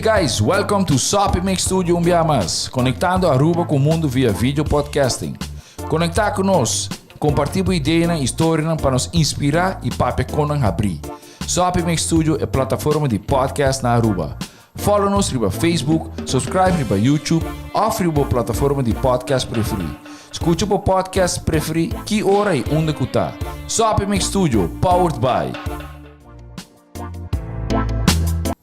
guys, welcome to Soppy Mix Studio un bia mas, conectando Aruba cu mundo via video podcasting. Conecta cu nos, comparti bo ideanan y storianan pa nos inspira y papia con nan habri. Soppy Mix Studio e plataforma di podcast na Aruba. Follow nos riba Facebook, subscribe riba YouTube of riba bo plataforma di podcast preferi. Scucha bo podcast preferi ki ora y unda cu ta. Soppy Mix Studio, powered by.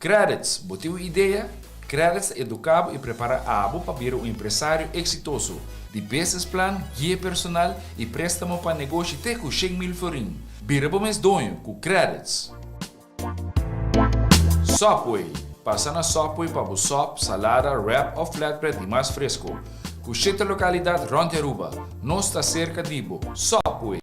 Credits, bo tin un idea? Credits ta educa bo y prepara abo pa bira un empresario exitoso. Di business plan, guia personal y prestamo pa negoshi te cu 100,000 florin. Bira bo mes doño cu Credits. Subway, Pasa na Subway pa bo sop, salada, wrap of flatbread di mas fresco. Cu shete localidad rond di Aruba. Nos ta cerca di bo. Subway!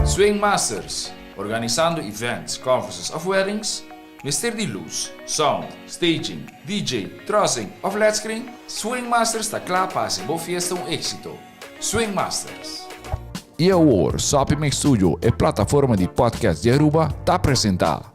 Swing Masters, Organisando events, conferences of weddings? Mester di luz, sound, staging, DJ, trussing of led screen? Swing Masters ta kla pa hasi bo fiesta un exito. Swing Masters. I awor, Soppy Mix Studio, e plataforma di podcast di Aruba, ta presenta.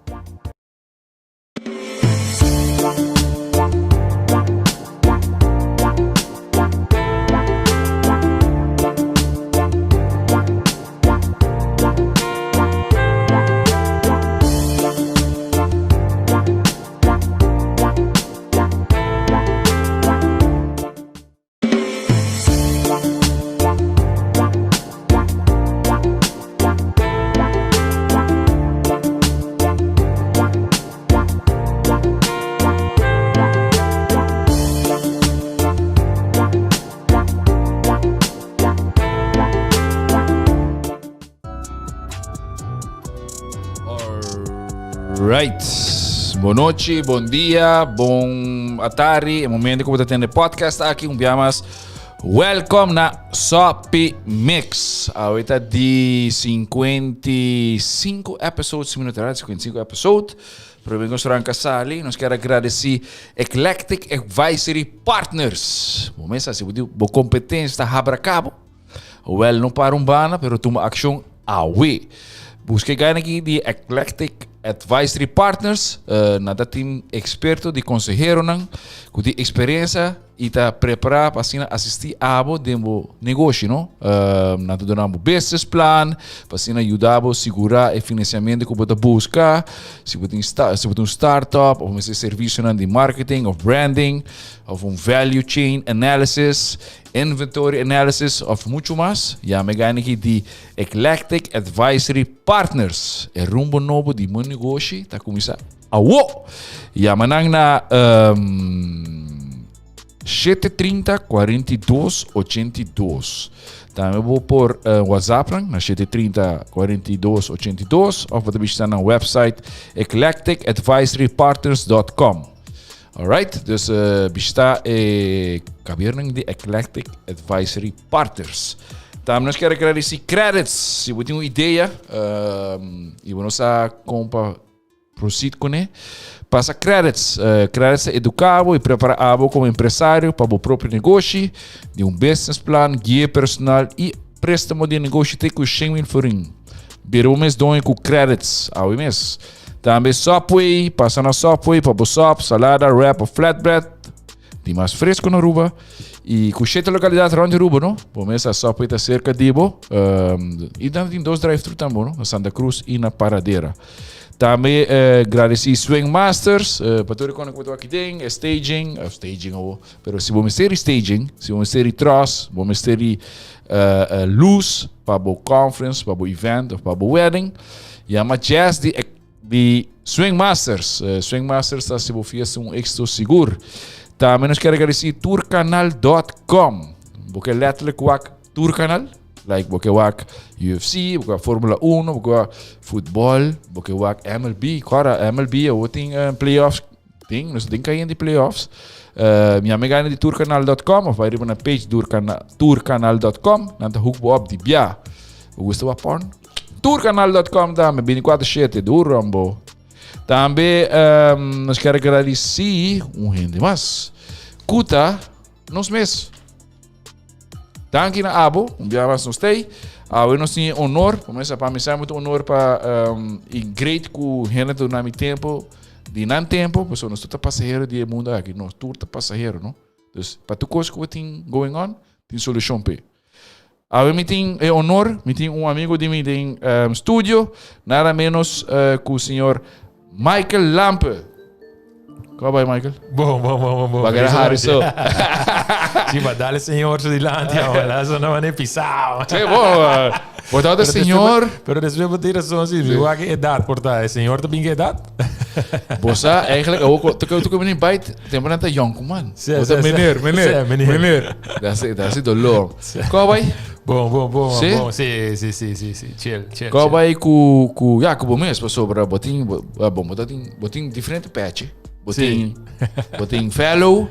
Right. Bon nochi, bon dia, bon atari. E momento ku bo ta tende podcast aki, un bia mas. Welcome na Soppy Mix. Awe ta di 55 episodes, si mi no ta errado, 55 episode. Prome ku nos ranka sali, nos kier agradeci Eclectic Advisory Partners. Bo mesa, si bo di bo competencia ta habra cabo. Wel, no para un bana, pero tuma accion awe. Busca e gana aki di Eclectic Advisory Partners. Nan ta team experto di conseheronan cu tin experiencia y ta prepara pa asina asisti abo den bo negoshi, no? Nan ta duna bo business plan pa asina yuda bo sigura e financiamento cu bo ta busca. Si bo tin si bo tin un startup of mester servicionan di marketing of branding of un value chain analysis. Inventory analysis of mucho mas, yama e gana aki di Eclectic Advisory Partners. E rumbo nobo di bo negoshi ta cuminsa awo. Yama nan na um, 730 42 82. Tambe bo por uh, WhatsApp nan na 730 42 82 of bo ta bishita nan website eclecticadvisorypartners.com. Alright, dus uh, bishita e kabiernan di Eclectic Advisory Partners. Tambe nos kier agradeci credits. Si bo tin un idea um, y bo no sa kon pa proceed con pasa credits. Uh, credits ta educa bo y prepara abo como empresario pa bo propio negoshi, di un business plan, guia personal y préstamo di negoshi te cu 100 mil florin. Bira bo mes doño cu credits, awe mes. Tambe Subway, pasa na Subway pa bo sop, salada, wrap of flatbread. Di mas fresco na Aruba. Y cu shete localidad rond Aruba, no? Bo mes a Subway ta cerca di bo. Um, y dan tin dos drive-thru tambo, no? Na Santa Cruz y na Paradera. Tambe eh, gradeci Swing Masters, eh, pa tur e ku aki den, eh, staging, eh, staging oh, pero si bo mester staging, si bo mester truss, bo mester uh, uh, luz pa bo conference, pa bo event of pa bo wedding, yama Jazz di, di Swing Masters. Uh, Swing Masters ta si bo fiesta un éxito sigur. Tambe nos kier agradecer tourcanal.com. Bo ke letterlijk wak Tourcanal. Like bo ke wak UFC, bo ke wak Formula 1, bo ke wak futbol, bo ke wak MLB. Kora MLB, awo tin uh, playoffs Tin, nos tin cayendo di playoffs. Uh, mi amiga di tourcanal.com of vai riba na page tourcanal.com nan ta hook bo op di bia. Bo gusta wa porn? Tourcanal.com tambe, 24-7, duro rambo. Tambe um, nos quer agradecer un gente mas. Kuta nos mes. Danki na abo, un bia mas nos stay. Awe nos tin honor, comienza pa mi sabe honor pa y great ku hende ta duna mi tempo, di nan tempo, pasobra nos tur ta pasahero di e mundo aki, nos tur ta pasahero, no? Dus pa tur kos ku tin going on, tin solushon p'e. Awe mi tin e honor, mi tin un amigo di mi den studio, nada menos ku señor Michael Lampe. Kom bij, Michael. Bon, bon, bon, bon, bon. Bagara Harry so. Sí, maar dale señor su dilante, ja, eso no van pisao. Sí, bon. Bo de señor. Pero después bo tin razón, sí, sí. que edad por ta. El señor ta bin edad. Bo sa, eigenlijk, ook, tu tu que bite, tempo nanta jonkuman. Sí, Bo sí, meneer, meneer, Sí, meneer. Meneer. Dat is, dat is dolor. Kom bij. Bon, bon, bon, Sí? bon. Sí. Chill, chill. Kom chill. bij ku, ku, ja, ku bo mes, pasobra, bo tin, bo, ah, bon, bo tin, bo tin diferente petje. Bo tin, bo tin fellow,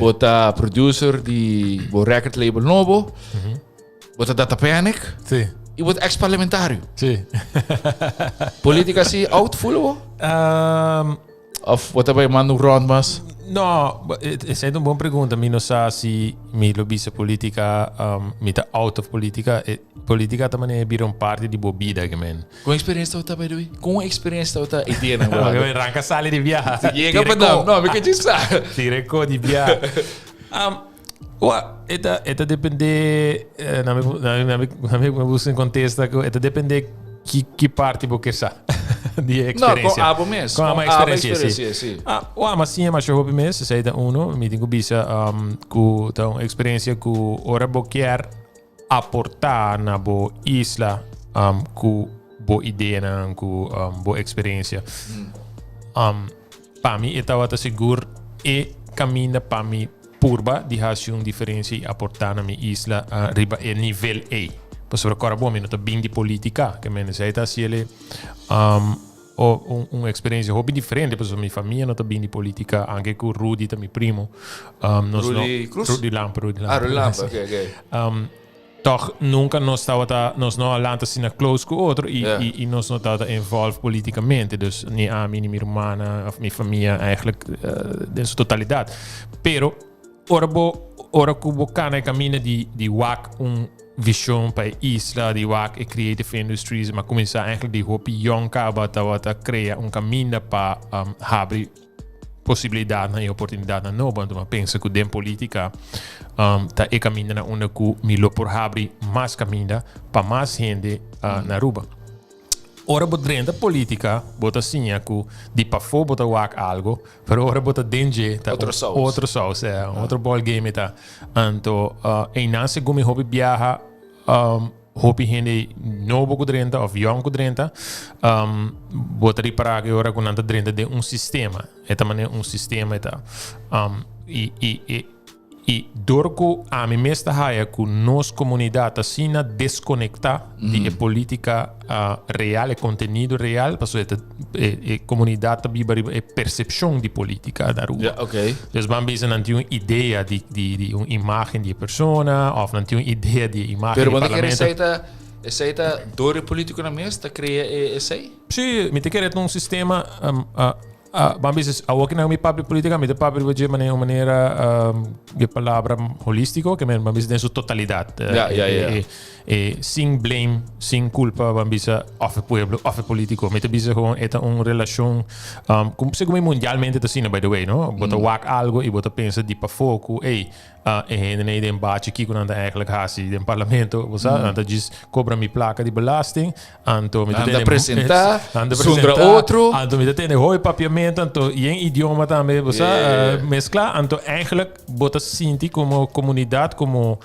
bo ta producer di bo record label nobo, bo ta Data Panic, y bo ta ex-parlamentario. Politica si out voelen bo? Of bo ta bay manda un rond mas? No, esey ta un bon pregunta. Mi no sa si mi lo bisa politica, mi ta out of politica. E politica ta manera bira un parti di bo bida, ke men. Con experiencia ta by the way? Con experiencia ta idea nan brother? Oke, ranca sali di biaha. Llega pa dam. No, mi ke djis sa. Tira ko di biaha. Wa, e ta, e ta depende, na mi, na mi, na mi, na mi busca un contesta ku e ta depende ki, ki parti bo ke sa di e No, con experiencia. abo mes. Con abo abo experiencia, sí. experiencia, sí. Ah, wa, ma siña masha hopi mes, esei ta uno. Mi tin ku bisa ku ta un experiencia ku ora bo kier aporta na bo isla ku bo ideanan, ku bo experiencia. Pa mi e tabata sigur e caminda pa mi purba di haci un diferencia y aporta na mi isla riba e nivel ey. Pasobra cora bo mi no ta bin di politica, ke men esey ta haci el un experiencia hopi diferente pasobra mi famia no ta bin di politica, anke cu Rudy ta mi primo. Nos no, Rudy Cruz? Rudy Lampe, Rudy Lampe. Ah, Rudy Lampe, ok, ok. Toch nunca nos tabata, nos no a lanta asina close cu otro y, y, y nos no tabata involved politicamente. Dus ni ami ni mi hermana of mi famia eigenlijk den su totalidad. Pero ora bo, ora cu bo cana e camina di, di wak un vision pa e isla, di wak e creative industries, ma cuminsa eigenlijk di hopi young caba tabata crea un caminda pa habri posibilidadnan y oportunidadnan nobo. Anto mi a pensa cu den politica ta e caminda na unda cu mi lo por habri mas caminda pa mas hende na Aruba. Ora bo drenta politica, bo ta siña cu di pafó bo ta wak algo, pero ora bo ta den dje ta Otro un saus. otro saus, un otro ball game ta. Anto einan segun mi hopi biaha Hopi hende nobo ku drenta òf yòn ku drenta, bo ta ripará ku e ora ku nan ta drenta den un sistema, e ta manera un sistema e ta. I i i i dor ku ami mes ta haya ku nos komunidat ta asina deskonektá di e polítika real, e kontenido real, pasobra e ta e e komunidat ta biba riba e persepshon di polítika na Aruba. Ja, oké. Dus ban bisa nan tin un idea di di di un imagen di e persona of nan tin un idea di e imagen Pero di bo ta kere parlamento. esei ta esei ta door e politiconan mes ta crea e esei? Sí, mi ta kere ta un sistema um, uh, uh, ban bisa awor ki nan mi papia politica mi ta papia riba dje manera un manera um, di palabra holistico ke men ban bisa den su totalidad. Uh, Ja, ja, ja. E, e, sin blame, sin culpa, ban bisa of e pueblo of e politico. Mi ta bisa gewoon e ta un relacion um, cu segun mi mundialmente ta asina by the way, no? Bo ta wak algo y bo ta pensa di pafó cu ey, uh, e hendenan ey den bachi kico nan ta eigenlijk haci den parlamento, bo sa? Nan ta djis cobra mi placa di belasting, anto mi ta Nan ta tende presenta, nan ta zundra presenta, otro. Anto mi ta tende hopi papiamento, anto yen idioma tambe, bo sa, Yeah. Mezcla, anto eigenlijk bo ta sinti como comunidad, como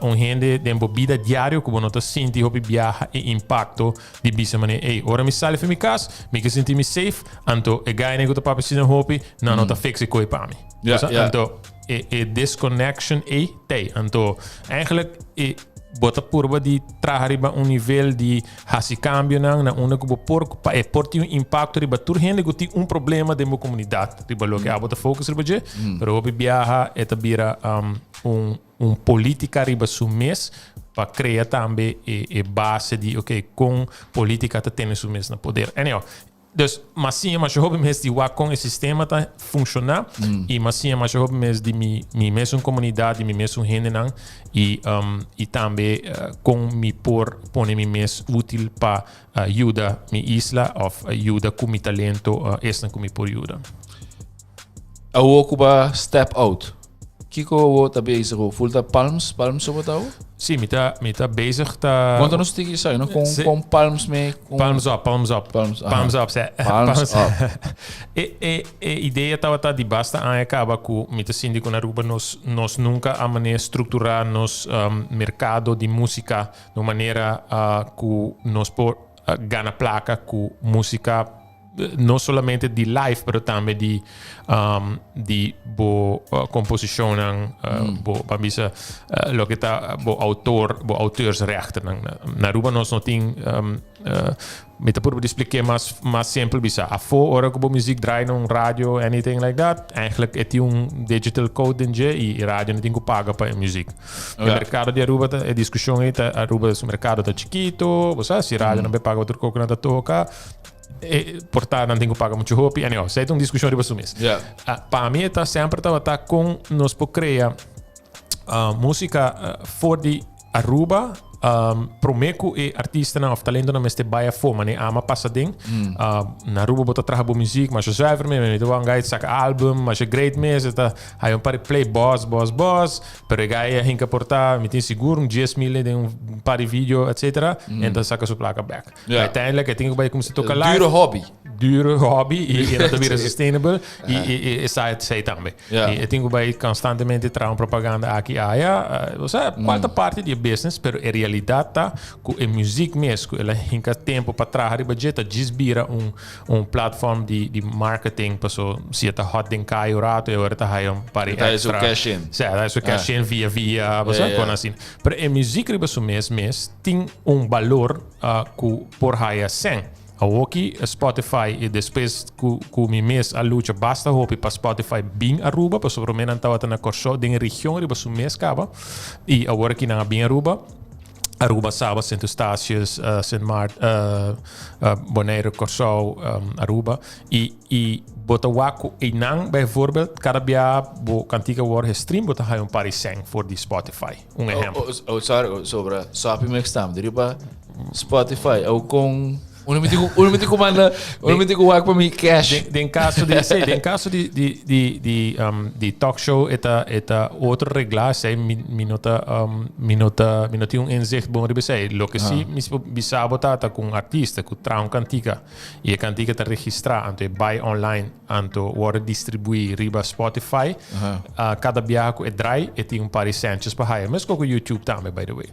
Un hende den bo bida diario ku bo no ta sinti hopi biaha e impakto di bisa manera, ey, ora mi sali for mi kas, mi ke sinti mi safe, anto e gainan ku ta papia asina hopi, nan no ta fix e koi pa mi. Bo sa? Anto e e disconnection ey t'ey. Anto eigenlijk e bo ta purba di traha riba un nivel di hasi kambionan na unda ku bo por pa e por tin un impakto riba tur hende ku tin un problema den bo komunidat riba loke abo ta focus riba dje, pero hopi biaha e ta bira un Un politica riba su mes pa crea tambe e e base di ok con politica ta tene su mes na poder. Anyhow, Dus m'a siña masha hopi mes di wak kon e sistema ta funshoná i m'a siña masha hopi mes di mi mi mesun komunidat, di mi mesun hendenan i i tambe kon mi por pone mi mes útil pa yuda mi isla òf yuda ku mi talento esnan ku mi por yuda. Awor ku bo a step out, kiko awor ta bezig awor? Ful ta Palms, Palms so bo ta awor? Sí, mi ta, mi ta bezig ta... Konta nos tiki esaki, no? Kon, Sí. kon Palms me... Kon... Palms up, palms up. Palms, aha. Palms up, sè. Palms up. E, e, e idea tabata di basta aña kaba ku mi ta sinti ku na Aruba nos, nos nunka a manera strukturá nos um, merkado di músika na un manera uh, ku nos por uh, gana plaka ku músika no solamente di live pero tambe di um, di bo uh, composicionnan uh, bo ban bisa uh, loke ta bo autor bo auteursrechtennan. Na, na Aruba nos no tin um, uh, mi ta purba di expliké mas mas simpel bisa afó ora ku bo muziek draai na un radio anything like that eigenlijk e tin un digital code den dje i radio no tin ku paga pa e muziek. E merkado di Aruba ta e diskushon ei ta Aruba su merkado ta chikito bo sa si radio no be paga pa tur koko nan ta toka E por ta nan tin ku paga muchu hopi. Anyhow, esei ta un diskushon riba su mes. Ja. Ah, pa mi e ta semper tabata kon nos por krea ah, músika ah, for di Aruba um, promé ku e artistanan of talentonan mester bai afó, mane ama pasa den. Ah, na Aruba bo ta traha bo muziek, masha zuiver mee, mi ta wou un guy saka album, masha great mes, e ta haya un par di play, boss, boss, boss. Pero e guy a hinka por ta, mi tin sigur un 10,000 den un par di video, etcetera, en ta saka su plaka bek. Ja. Uiteindelijk, e tin ku bai kuminsá toka live. Dure hobby. Dure hobby i, i no ta bira sustainable. I, i, i, i sa sei tambe. Ja. I e tin ku bai konstantemente traha un propaganda aki aya. Uh, osea, kual ta parti di e business, pero e realidat ta ku e muziek mes, ku el a hinka tempo pa traha riba dje, ta djis bira un, un platform di, di marketing, paso si e ta hot den kai un rato, e ora ta haya un par di E ta haya su extra. cash in. Sa, ta haya su cash in via via, Ja, ja. kon asina. Pero e muziek riba su mes mes tin un balor ku por haya sèn. Awoki Spotify i despues ku ku mi mes a lucha basta hopi pa Spotify bin Aruba pasobra promé nan tabata na Kòrsou den e region riba su mes kaba i awor aki nan a bin Aruba. Aruba, Saba, Sint Eustatius, Sint Maart, Bonaire, Kòrsou, Aruba i i bo ta wak ku einan bijvoorbeeld kada bia bo kantika wòrdu gestream bo ta haya un par di sèn for di Spotify. Un ehempel. Oh, oh, sorry, oh, sobra Soppy Mix tam, diri pa Spotify, ou con uno mi tiku, uno mi tiku manda, uno mi tiku wak pa mi cash. Den, den caso di, sí, den caso di, di, di, di, um, di talk show eta, eta otro regla, sei mi, mi no ta, um, mi no ta, mi no tin un inzicht bon riba esei. Loke sí mi bisa bo ta, ta ku un artista ku traha un kantika i e kantika ta registrá, anto e bai online Anto worde distribui riba Spotify. Cada biaha cu e draai e tin un par di centjes pa haya. Mesco cu YouTube tambe by the way.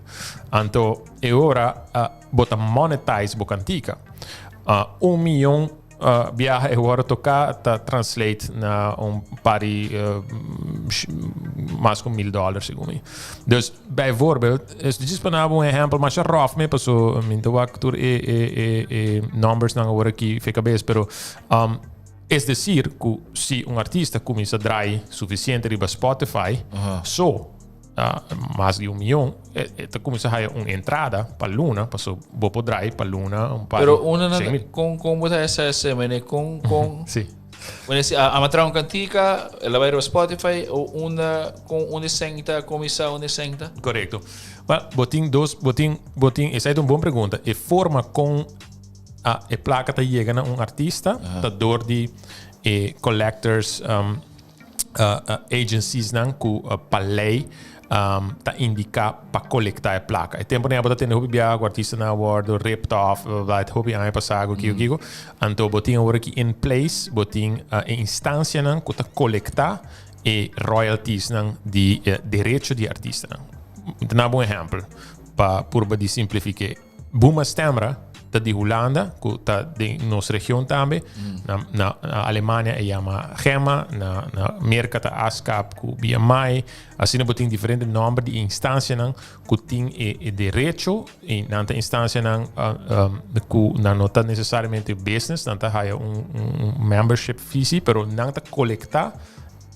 Anto e ora bo ta monetize bo cantica. Un miyon biaha e worde toca ta translate na un par di mas cu mil dollar segun mi. Dus bijvoorbeeld, djis pa na bo un ehempel masha rof me paso mi ta wak tur e e e numbers nan awor aki fe cabes pero Es decir cu si un artista cuminsa draai suficiente riba Spotify, so mas di un miyon, e ta cuminsa haya un entrada pa luna, paso bo por draai pa luna un par Pero una na, con con bo ta hesa ese, mene con con Sí. Mene si a ama traha un cantica, el a bai riba Spotify o unda con unda eseng ta cuminsa, unda eseng ta? Correcto. Wel, bo tin dos, bo tin, bo tin, esei ta un bon pregunta. E forma con A e plaka ta yega na un artista ta door di e collectors um, uh, uh, agencies nan ku uh, pa lei um, ta indica pa colecta e plaka. E tempo nan bo ta tende hopi biaha ku artista nan wordo ripped off, bla, bla, bla, et hopi aña pasa ku kiko kiko. Anto bo tin awor aki in place, bo tin uh, e instancia nan ku ta colecta e royalties nan di uh, derecho di artista nan. Mi ta na bo un ehempel pa purba di simplifique. Buma Stemra ta di Hulanda, ku ta den nos region tambe. Na, na, na Alemania e yama GEMA, na, na Merka ta ASCAP ku BMI. Asina bo tin diferente nòmber di instansianan ku tin e, e derecho i nan ta instansianan uh, um, ku nan no ta nesesariamente business, nan ta haya un, un, un membership fee sí, pero nan ta kolektá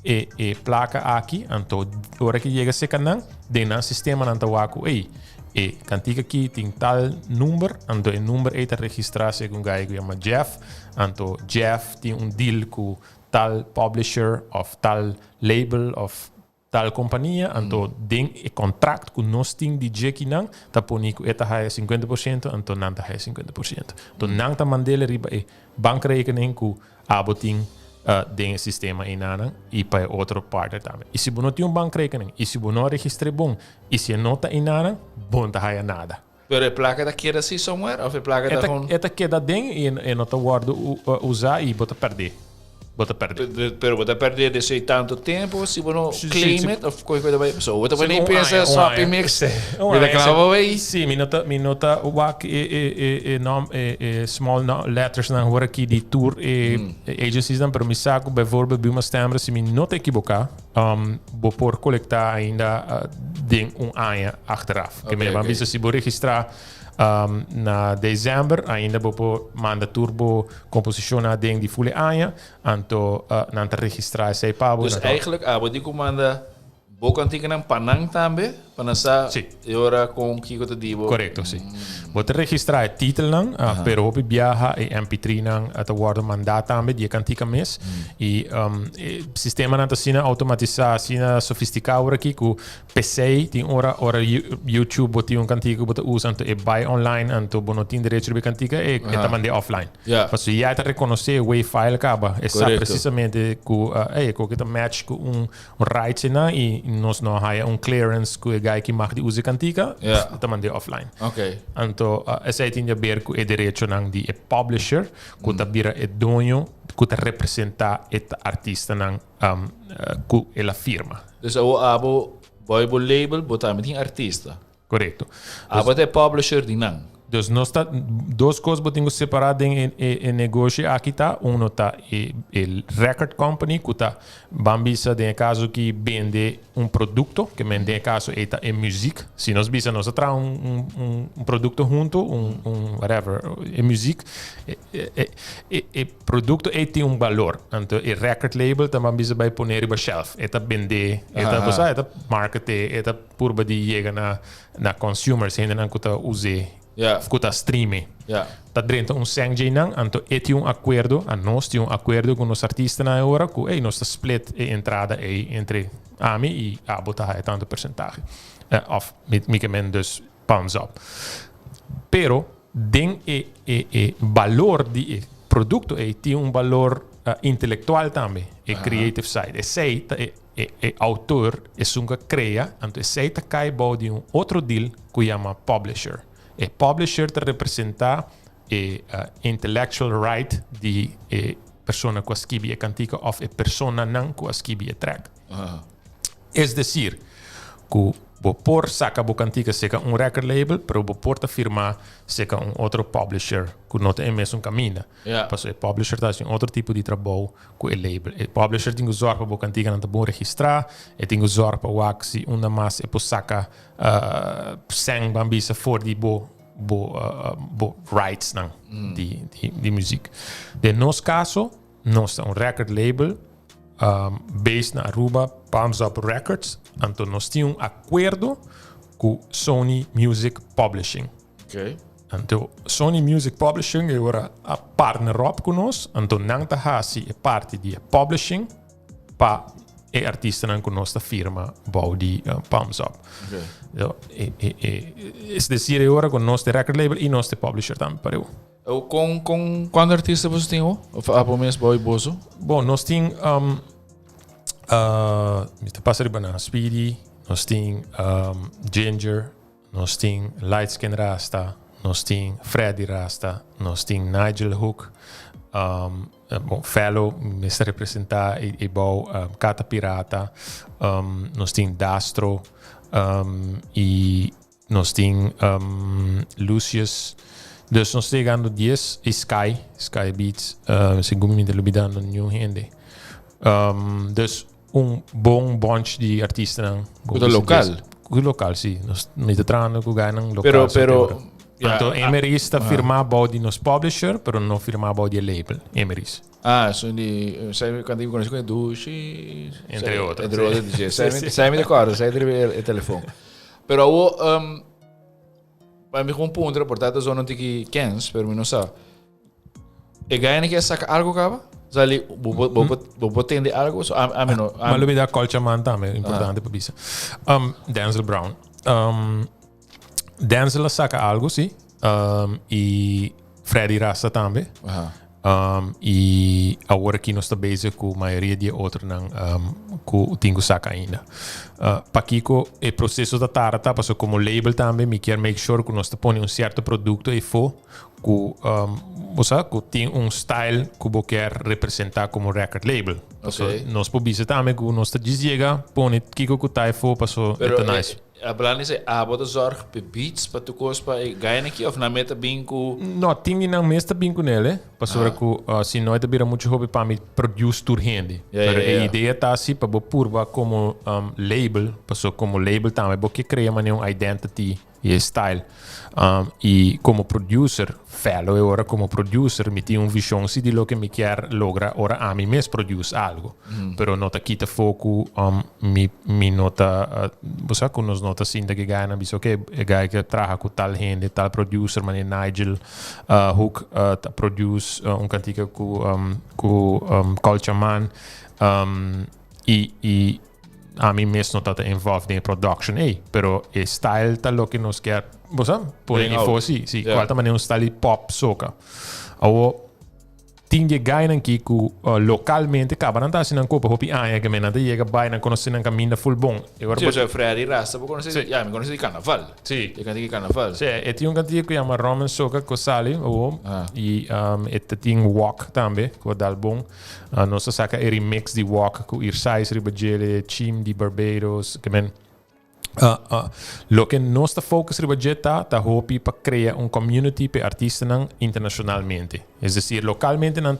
e, e plaka aki, anto ora ku yega seka nan, den nan sistema nan ta wak ku, ey, E kantika aki tin tal number, anto e number ei ta registrá segun guy ku yama Jeff, anto Jeff tin un deal ku tal publisher òf tal label òf tal kompania, anto den e kontrakt ku nos tin di dje kinan ta poni ku e ta haya 50%, anto nan ta haya 50%. Anto nan ta mand'el riba e bankrekening ku abo tin den e sistema einanan y pa e otro partner tambe. Y si bo no tin un bankrekening y si bo no a registr'é bon y si e no ta einanan, bo no ta haya nada. Pero e placa ta keda así somewhere of e placa ta gewoon... E ta keda den y e no ta wordo usa y bo ta perdé. Bo ta perdé. Pero bo ta perdé desde tanto tempo si bo no claim it of koe koe ta bai. So bo ta pone pensa sopi mix. Mi ta clava wey. Sí, mi no ta mi no ta wak e e e e nom e e small no letters nan hoor aki di tur e agencies nan pero mi sa ku bijvoorbeeld Buma Stemra si mi no ta ekiboká um bo por kolektá ainda den un aña achteraf. Ke mi bisa si bo registrá Um, na december ainda bo por manda tur bo composicionnan den di fule aña, anto uh, nan ta registra esei pa bo. Dus eigenlijk abo di ku manda bo kantikanan pa nan tambe, pa nan sa Sí. e ora kon kiko ta di bo. Correcto, sí. Bo ta registra e titelnan, uh, pero hopi biaha e mp3-nan ta wordo mandá tambe di e kantika mes. I um, e sistemanan ta asina automatisá, asina sofisticá ora aki ku P'esei tin ora ora YouTube bo tin un kantika ku bo ta usa anto e bai online anto bo no tin derecho riba e kantika e ta mand'é offline. Pasobra ya e ta rekonosé e wave file kaba e sa presisamente ku ey e koke ta match ku un rights einan i nos no a haya un clearance ku e guy ki mag di usa e kantika e ta mand'é offline. Anto esei tin di haber ku e derechonan di e publisher ku ta bira e doño ku ta representá e artistanan ku el a firma. Dus awor abo boy bo label bo tambe tin artista. Korekto. Abo ta e publisher di nan. Dus nos ta dos kos bo tin ku separá den e e e negoshi aki ta, uno ta e e record company ku ta ban bisa den e kaso aki bende un produkto, ke men den e kaso ei ta e muzik. Si nos bisa nos a traha un un un produkto huntu, un un whatever, e muzik, e e e e Producto ei tin un balor. Anto e record label ta ban bisa bai pone riba shelf. E ta bende, e ta, bo sa, e ta markete, e ta purba di yega na na consumers, hendenan ku ta us'é, Ja. ku ta stream'é. Ja. Ta drenta un sèn djeinan, anto e tin un akuerdo, anos tin un akuerdo ku nos artistanan e ora ku, ey, nos ta split e entrada ei entre ami i abo ta haya tantu persentahe. Òf mi mi ke men dus palms up. Pero den e e e balor di e producto ei tin un balor intelectual tambe, e creative side. Esei ta e e e autor, esun ku a crea, anto esei ta kai bou di un otro deal ku yama publisher. E publisher ta representa e intellectual right di e persona ku a skibi e kantika òf e personanan ku a skibi e track. Es decir, ku bo por saka bo kantika seka un record label, pero bo por ta firmá seka un otro publisher ku no ta e mesun kaminda. Pasobra e publisher ta hasi un otro tipo di trabou ku e label. E publisher tin ku zòrg pa bo kantikanan ta bon registrá, e tin ku zòrg pa wak si unda mas e por saka sèn ban bisa for di bo bo bo rightsnan di di muzik. Den nos kaso nos ta un record label Based na Aruba, Palms Up Records, anto nos tin un akuerdo ku Sony Music Publishing. Okay. Anto Sony Music Publishing e ora a partner up ku nos, anto nan ta hasi e parti di e publishing pa e artistanan ku nos ta firma bou di Palms Up. Okay. So, e, e, e, es decir, e ora ku nos ta record label i nos ta publisher tambe pareu. Kon kon kuantu artista boso tin ho? Of abo mes bo i boso? Bon, nos tin um, uh, mi ta pasa riba nan Speedy, nos tin um, Ginger, nos tin Light Skin Rasta, nos tin Freddy Rasta, nos tin Nigel Hook, um, bon, Fellow mester representa e, e bou um, Kata Pirata, um, nos tin Dastro, um, i Nos tin Lucius. Dus nos ta yegando dies i Sky, Sky Beats. Segun mi mi ta lubidando niun hende. Dus un bon bunch di artistanan. Ku ta lokal? Ku lokal, si. Nos mi ta trahando ku gainan lokal. Pero, pero, ya. Anto Emeris ta firma bou di nos publisher, pero no firma bou di e label, Emeris. Ah, esun di, sai cuando mi conocí con Dushi. Entre otro. Entre otro DJ. Sai mi, sai mi te acuerdo, sai riba e telefon. Pero awo, um, Pa mi gewoon puntra, por ta zona un tiki kens, pero mi no sa. E gainan ke a saka algo kaba? Sali, bo, bo, bo, bo, bo tende algo? So, a, a mi no... A, Maar lo mi da Culture Man tambe, importante pa bisa. Denzel Brown. Denzel a saka algo, sí. Y Freddy Rasta tambe. Y awor aki nos ta bezig cu mayoria di e otronan cu tin cu saca ainda. Pakico e proceso ta tarda ta pasobra como label tambe mi kier make sure cu nos ta pone un cierto producto eyfo cu bo sa cu tin un style cu bo kier representa como record label. Pasobra nos por bisa tambe cu nos ta djis yega pone kico cu ta eyfo pasobra e ta nice. Hablando esei, abo ta zorg p'e beats pa tur kos pa e gainan aki of nan mes ta bin ku. No, tin di nan mes ta bin ku nel, pasobra ku si no e ta bira muchu hopi pa mi produce tur hende. Pero e idea ta si pa bo purba komo label, pasobra komo label tambe bo ke krea manera un identity i e style. I komo producer, fellow e ora komo producer mi tin un vishon si di loke mi kier logra ora ami mes produce algo. Pero no ta kita afó ku mi mi no ta bo sa ku nos no ta sinta ku e gainan bisa oke e gai ke traha ku tal hende tal producer manera Nigel Hoek ta produce un kantika ku ku Culture Man i i ami mes no ta involved den e production ei pero e style ta loke nos kier bo sa pone afó si si kual ta manera un style di pop soca awo. Tin di e gainan ki ku lokalmente kaba nan ta hasi nan kopa hopi aña ke men nan ta yega bai nan konosé nan kaminda ful bon. E ora bo. Si, Freddy Rasta bo konosé? Si. Ya, mi konosé di karnaval. Si. E kantika di karnaval. Si, e tin un kantika ku yama Rum and Soca ku sali awo i e ta tin Walk tambe ku a dal bon. Nos a saka e remix di Walk ku Irsais riba djele, Chim di Barbados ke men. Loke nos ta focus riba dje ta, ta hopi pa crea un community p'e artistanan internacionalmente. Es decir, localmente nan,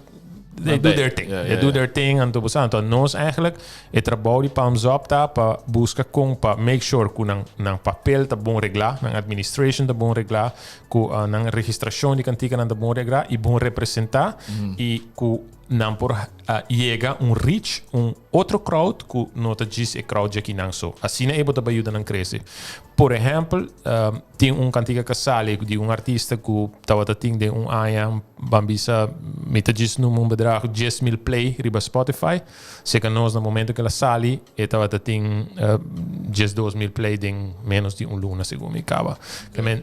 they do their thing. They do their thing, anto bo sa. Anto nos eigenlijk, e trabou di Palms Up ta pa busca con pa make sure cu nan, nan papel ta bon regla, nan administration ta bon regla, cu nan registracion di canticanan ta bon regla y bon representa y cu nan por yega un reach, un otro crowd ku no ta djis e crowd dje kinan so. Asina e bo ta bai yuda nan krese. Por ehèmpel, tin un kantika ku a sali di un artista ku tabata tin den un aña, ban bisa, mi ta djis numa un bedrag 10,000 play riba Spotify. Seka nos na momento ku el a sali e tabata tin 12,000 play den ménos di un luna segun mi kaba.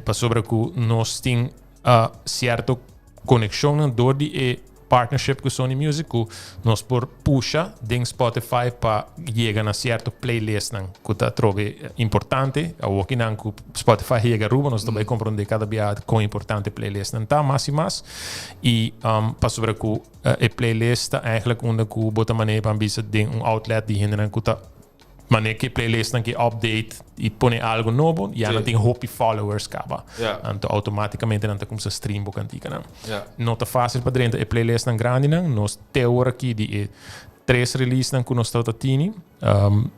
Pasobra ku nos tin sierto konekshonnan dor di e partnership ku Sony Music ku nos por pusha den Spotify pa yega na sierto playlistnan ku ta atrobe importante. Awokinan ku Spotify yega Aruba nos ta bai komprondé kada bia kon importante playlistnan ta mas i mas. I pasobra ku e playlist ta eigenlijk unda ku bo ta manera pa bisa den un outlet di hendenan ku ta Manera ke playlistnan ke update i pone algo nobo, ya nan tin hopi followers kaba. Anto automaticamente nan ta kumsa stream bo kantikanan. No ta fácil pa drenta e playlistnan grandinan. Nos te ora aki di e tres releasenan ku nos tabata tini,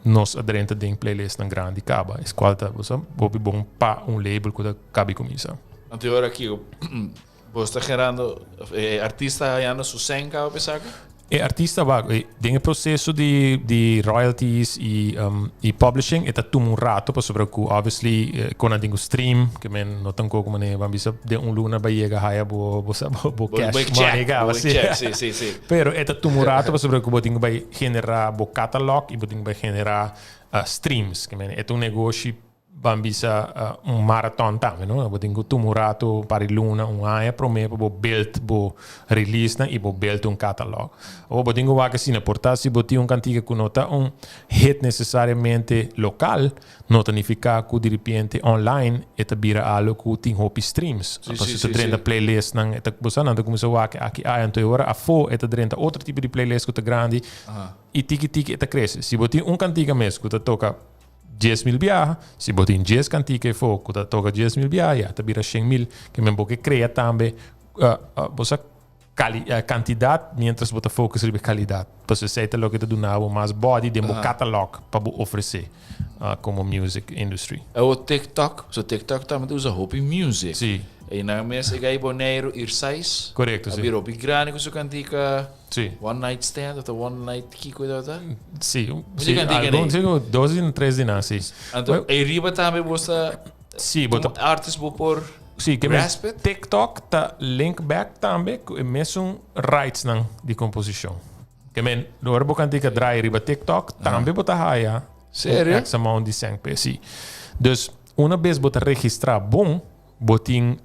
nos a drenta den playlistnan grandi kaba. Es kual ta bo sa hopi bon pa un label ku ta kabi kuminsa. Anto e ora aki bo sta gerando, e artista hayando su sèn kaba pa esaki? E artista wak, den e proceso di di royalties y y publishing e ta tuma un rato pasobra cu obviously con nan tin cu stream ke men no tampoco mane ban bisa den un luna bay yega haya bo bo sa bo cash money caba si. Si si si. Pero e ta tuma un rato pasobra cu bo tin cu bay genera bo catalog y bo tin cu bay genera streams ke men e ta un negoshi Ban bisa un maraton tambe, no? Bo tin ku tuma un ratu, un par di luna, un aña promé pa bo build bo releasenan i bo build un catalog. Awor bo tin ku wak asina, por ta si bo tin un kantika ku no ta un hit nesesariamente lokal, no ta nifiká ku diripiente online e ta bira algu ku tin hopi streams. Pasobra ta drenta playlistnan, e ta, bo sa, nan ta kuminsá wak aki aya, anto e ora afó e ta drenta otro tipo di playlist ku ta grandi i tiki tiki e ta krese. Si bo tin un kantika mes ku ta toka 10,000 biaha, si bo tin 10 kantika efo ku ta toka 10,000 biaha, ya ta bira 100,000. Ke men bo ke krea tambe bo sa kali kantidat mientras bo ta focus riba e kalidat. Pasobra esei ta loke ta duna bo mas body den bo catalog pa bo ofresé komo music industry. Awo TikTok, so TikTok tambe ta usa hopi music. Si. E nan mes e gai Boneiru Irsais. Korekto, si. A bira hopi grandi ku su kantika. Si. One night stand of ta one night kiko e tabata? Si, si, algun, si, dos di tres di nan, si. Anto, ei riba tambe bo sa Si, bo ta artist bo por Si, ke grasp it? TikTok ta link back tambe ku e mesun rightsnan di komposishon. Ke men, ora bo kantika draai riba TikTok, tambe bo ta haya Serio? un X amount di sèn p'e. Si. Dus, una bes bo ta registrá bon, bo tin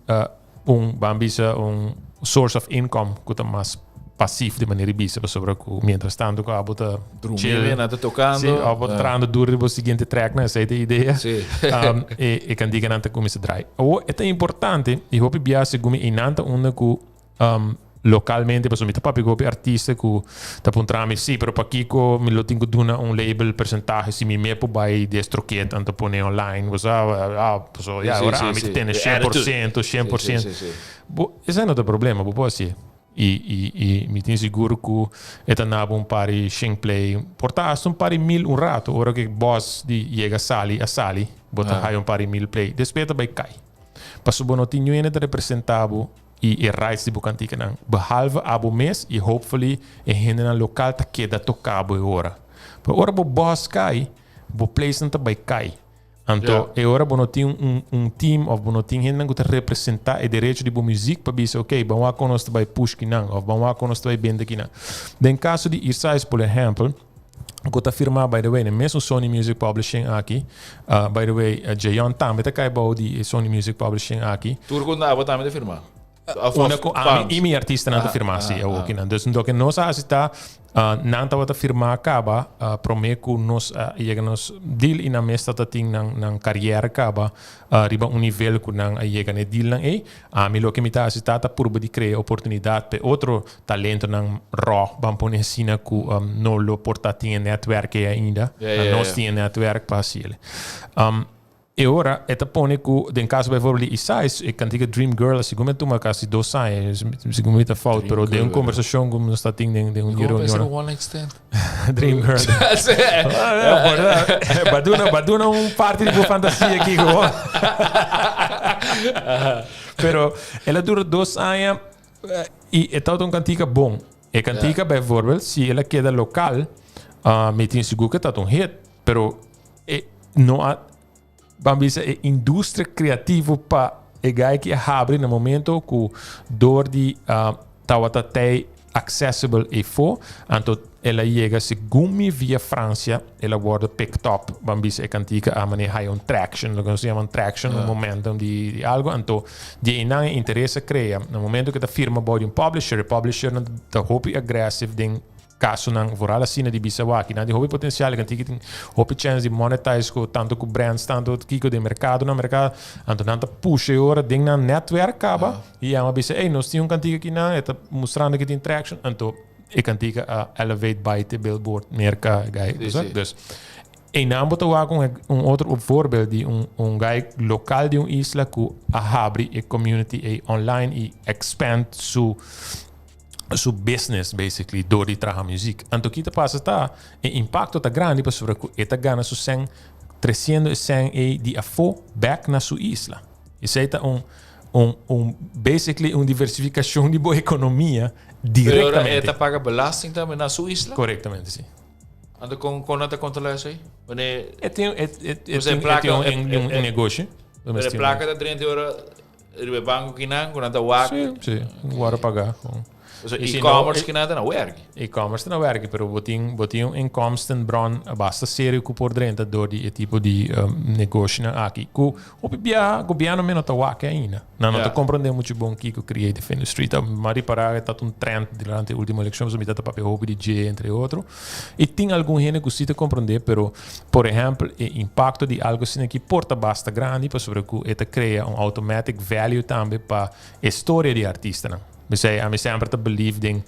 un, ban bisa, un source of income ku ta mas pasief di manera di bisa, pasobra ku mientras tanto ku abo ta Drumi chill, bien, nan ta tokando. Sí, abo ta trahando duro riba bo siguiente track, nan, esei ta e idea. E kantikanan ta kuminsá draai. Awor e ta importante i hopi bia segun mi einan ta unda ku Localmente pasobra mi ta papia cu hopi artista cu ta puntra mi si pero pakico mi lo tin cu duna un label percentahe si mi me por bay DistroKid anto pone online bo sa ah pasobra ya ora ami ta tene 100% 100% bo esei no ta problema bo por hacié y y y mi tin sigur cu e ta nabo un par di shen play por ta hasta un par di mil un rato ora cu e bos di yega sali a sali bo ta haya un par di mil play despues e ta bay cay pasobra bo no tin niun hende ta representa bo. I e rights di bo kantikanan. Behalve abo mes i hopefully e hendenan lokal ta keda toka bo e ora. Pero ora bo bòs kai, bo playsnan ta bai kai. Anto e ora bo no tin un un team of bo no tin hendenan ku ta representá e derecho di bo muzik pa bisa ok ban wak kon nos ta bai push kinan of ban wak kon nos ta bai bende kinan. Den kaso di Irsais por ehèmpel ku ta firmá by the way na e mesun Sony Music Publishing aki. By the way Jayon tambe ta kai bou di e Sony Music Publishing aki. Tur ku abo tambe ta firmá? Unda ku ami i mi artistanan ta firmá si awokinan. Dus loke nos a hasi ta nan tabata firmá kaba promé ku nos a yega nos deal i nan mes tabata tin nan nan kariera kaba riba un nivel ku nan a yega na e dealnan ei. Ami loke mi ta hasi ta ta purba di krea oportunidat pa e otro talentonan raw, ban pone asina, ku no lo por ta tin e netwerk ei ainda. Na nos tin e netwerk pa hasi el. E ora e ta pone ku den kaso bijvoorbeeld di Isais, e kantika Dream Girl segun mi a tuma kasi dos aña, segun mi ta fout, pero den un kombersashon ku nos ta tin den un Komo pensa un one night stand? Dream Girl. Ba duna, ba duna un parti di bo fantasia kiko. Pero el a dura 2 aña i e tabata un kantika bon. E kantika bijvoorbeeld, si el a keda lokal, mi tin sigur ku e tabata un hit, pero e no a, ban bisa e industria creativo pa e guy ki a habri na momento ku door di tabata tei accessible efo, anto el a yega segun mi via Francia, el a wordo picked up, ban bisa e kantika a mane haya un traction, loke nos ta yama un traction, un momentum di algo, anto di einan e interes a crea. Na momento ku e ta firma bou di un publisher, e publishernan ta hopi aggressive den Kasonan vooral asina di bisa wak nan tin hopi potencial e kantiki tin hopi chance di monetize ku tanto ku brands tanto kiko den merkado nan merkado anto nan ta pusha e ora den nan netwerk kaba i yama bisa ey nos tin un kantika akinan e ta mustrando ke tin traction anto e kantika a elevate bai te billboard merka gai dus einan bo ta wak un otro voorbeeld di un un gai lokal di un isla ku a habri e community ey online i expand su su business basically door di traha muziek. Anto ki ta pasa ta e impacto ta grandi pasobra ku e ta gana su sèn tresiendo e sèn ei di afó bèk na su isla. Esei ta un un un basically un diversifikashon di bo ekonomia Pero ora e direktamente. ta paga belasting tambe na su isla? Korektamente si. Anto kon kon nan ta kontrolá esei? Wanneer E tin e e e Pues e tin e plaka tin un e un e un e negoshi. pero e plaka ta drenta ora Riba e banco kinan ku nan ta wak. Sí, sí, wòrdu pagá. So e-commerce kinan ta na werk. E-commerce ta na werk, pero bo tin bo tin un inkomstenbron basta serio ku por drenta dor di e tipo di negoshinan aki. Ku hopi biaha gobièrnu mes no ta wak ainda. Nan no ta komprondé muchu bon kiko creative industry ta. Mi a ripará e tabata un trend durante e ultimo elekshon pasobra mi tabata papia hopi di dje entre otro. I tin algun hende ku si ta komprondé pero Por ehèmpel, e impakto di algu asina aki por ta basta grandi pasobra ku e ta krea un automatic value tambe pa e storia di e artistanan. P'esei ami semper ta believe den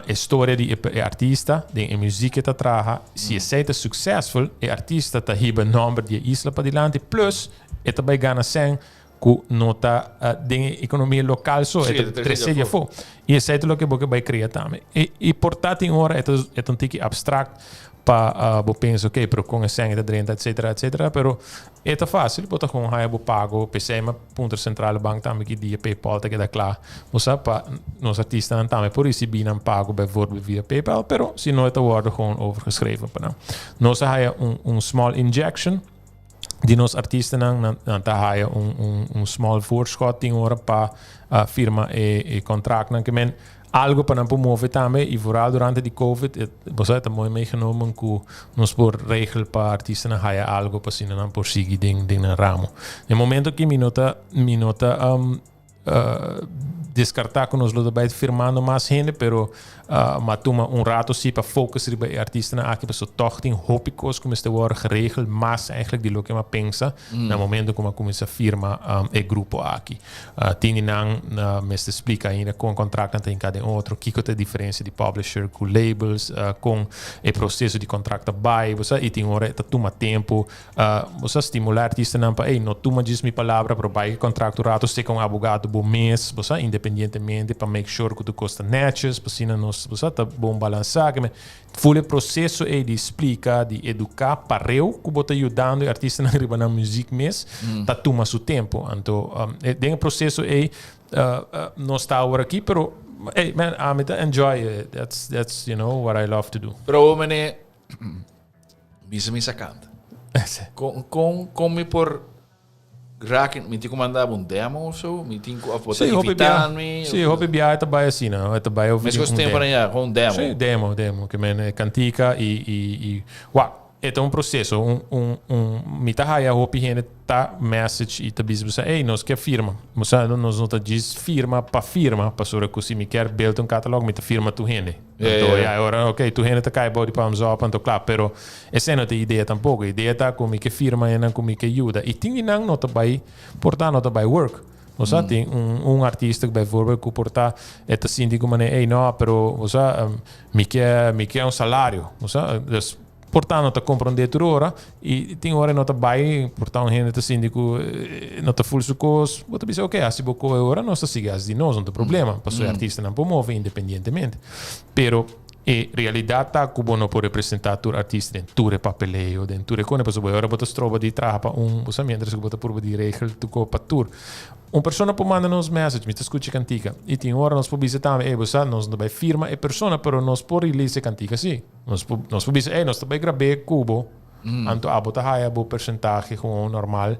e storia di e artista, den e muziek e ta traha. Si esei ta successful, e artista ta hiba e nòmber di e isla padilanti plus e ta bai gana sèn ku no ta den e ekonomia lokal so, e ta trese di afó. I esei ta loke bo ke bai krea tambe. I por ta tin ora e ta e ta un tiki abstrakt pa bo pensa oke pero kon esei ta drenta etsetera etsetera pero e ta fásil bo ta kon haya bo pago p'esei mi a puntra Centrale Bank tambe ki dia PayPal ta keda kla bo sa pa nos artistanan tambe por risibí nan pago bijvoorbeeld via PayPal pero si no e ta wòrdu gewoon overgeschreven pa nan. Nos a haya un un small injection. Di nos artistanan nan, nan ta haya un small voorschot tin ora pa firma e contractnan ke men algo pa nan por move tambe y vooral durante di Covid e bo sa ta mooi meegenomen cu nos por regel pa artistanan haya algo pa asina nan por sigui den nan ramo. Den momento aki mi no ta descarta cu nos lo ta bay firmando mas hende, pero m'a tuma un rato si pa focus riba e artistanan aki, paso toch tin hopi cos cu mester worden geregeld, mas eigenlijk di loke m'a pensa na momento cu m'a cuminsa firma e grupo aki. Tin di nan mester splica ainda con contractnan ta hinca den otro, kico ta e diferencia di publisher cu labels, con e proceso di contract ta bay, bo sa, y tin ora ta tuma tempo. Bo sa, stimula artistanan pa, hey, no tuma djis mi palabra, pero bay e contract un rato seka un abogado bo mes, bo sa, independientemente, pa make sure cu tur cos ta netjes, pa asina nos, bo sa, ta bon balansa. Ke men full e proceso ey di splica, di educa, pareu cu bo ta yudando e artistanan riba nan muziek mes, ta tuma su tempo. Anto, den e proceso ey, nos ta awor aki, pero, hey, man, ami ta enjoy it. That's what I love to do. Pero mene bisa mi sa canta. Con mi por raken, mi tin cu manda un demo of so? Mi tin cu of bo ta Sí, hopi invita bia. Mi? Sí, hopi bia ta bay asina, ta bay over Mescos un tempo demo. Ya, cu un demo. Sí, demo, demo, ke men cantica y wa, e ta un proceso, un mi ta haya hopi hende ta message y ta bisa bisa, "Hey, nos kier firma." Bo sa, nos no ta djis firma pa firma, pasobra cu si mi kier build un catalog, mi ta firma tur hende. Anto, ja, ora, ok, tur hende ta cay bou di Palms Up, anto klaar, pero esey no ta e idea tampoco. E idea ta cu mi ke firma hendenan cu mi ke yuda. Y tin di nan no ta bay, por ta no ta bay work. Bo sa, tin un artista bijvoorbeeld cu por ta e ta sinti cu manera, "Hey, no, pero, bo sa, mi ke un salario." Bo sa, dus por ta no ta comprende tur ora y tin ora no ta bay, por ta un hende ta sinti cu no ta full su cos, bo ta bisa, "Ok, haci bo co e ora, nos ta sigui haci di nos, no ta problema." Pasobra e artistanan por move independientemente. Pero e realidad ta cu bo no por representa tur artista den tur e papeleo, den tur e cone, pasobra bo ora bo ta stroba di traha pa un, bo sa, mientras cu bo ta purba di regel tu co pa tur. Un persona por manda nos message, "Mi ta scucha cantica." Y tin ora nos por bisa tambe, "Hey, bo sa, nos no bay firma e persona, pero nos por release e cantica si." Nos por bisa, "Hey, nos ta bay graba cu bo. Anto abo ta haya bo porcentahe gewoon normal,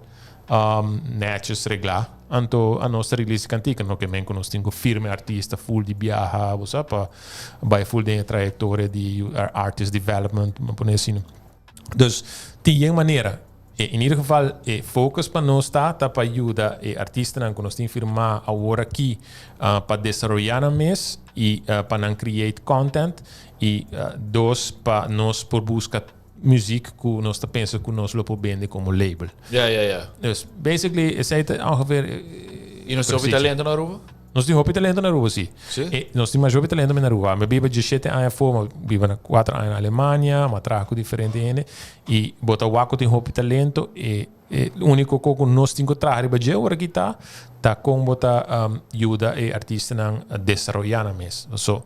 netjes regla. Anto a nos ta release cantica, no ke men cu nos tin cu firma artista full di biaha, bo sa, pa bay full den e trayectoria di artist development, mi pone asina. Dus tin yen manera. E, in ieder geval, e focus pa nos ta pa yuda e artistanan cu nos tin firma awor aki pa desaroya nan mes y pa nan create content y dos, pa nos por busca muziek cu nos ta pensa cu nos lo por bende como label. Dus basically, esey ta ongeveer Y nos tin precies. Talento na Aruba? Nos tin hopi talento na Aruba, si. Si? E, nos tin mas hopi talento na Aruba. Mi a biba 17 aña afo, mi a biba na 4 aña na Alemania, mi a traha cu diferente hende. Y bo ta wak cu tin hopi talento. E unico cu nos tin cu traha riba dje ora aki ta con bo ta yuda e artistanan desaroya nan mes. So,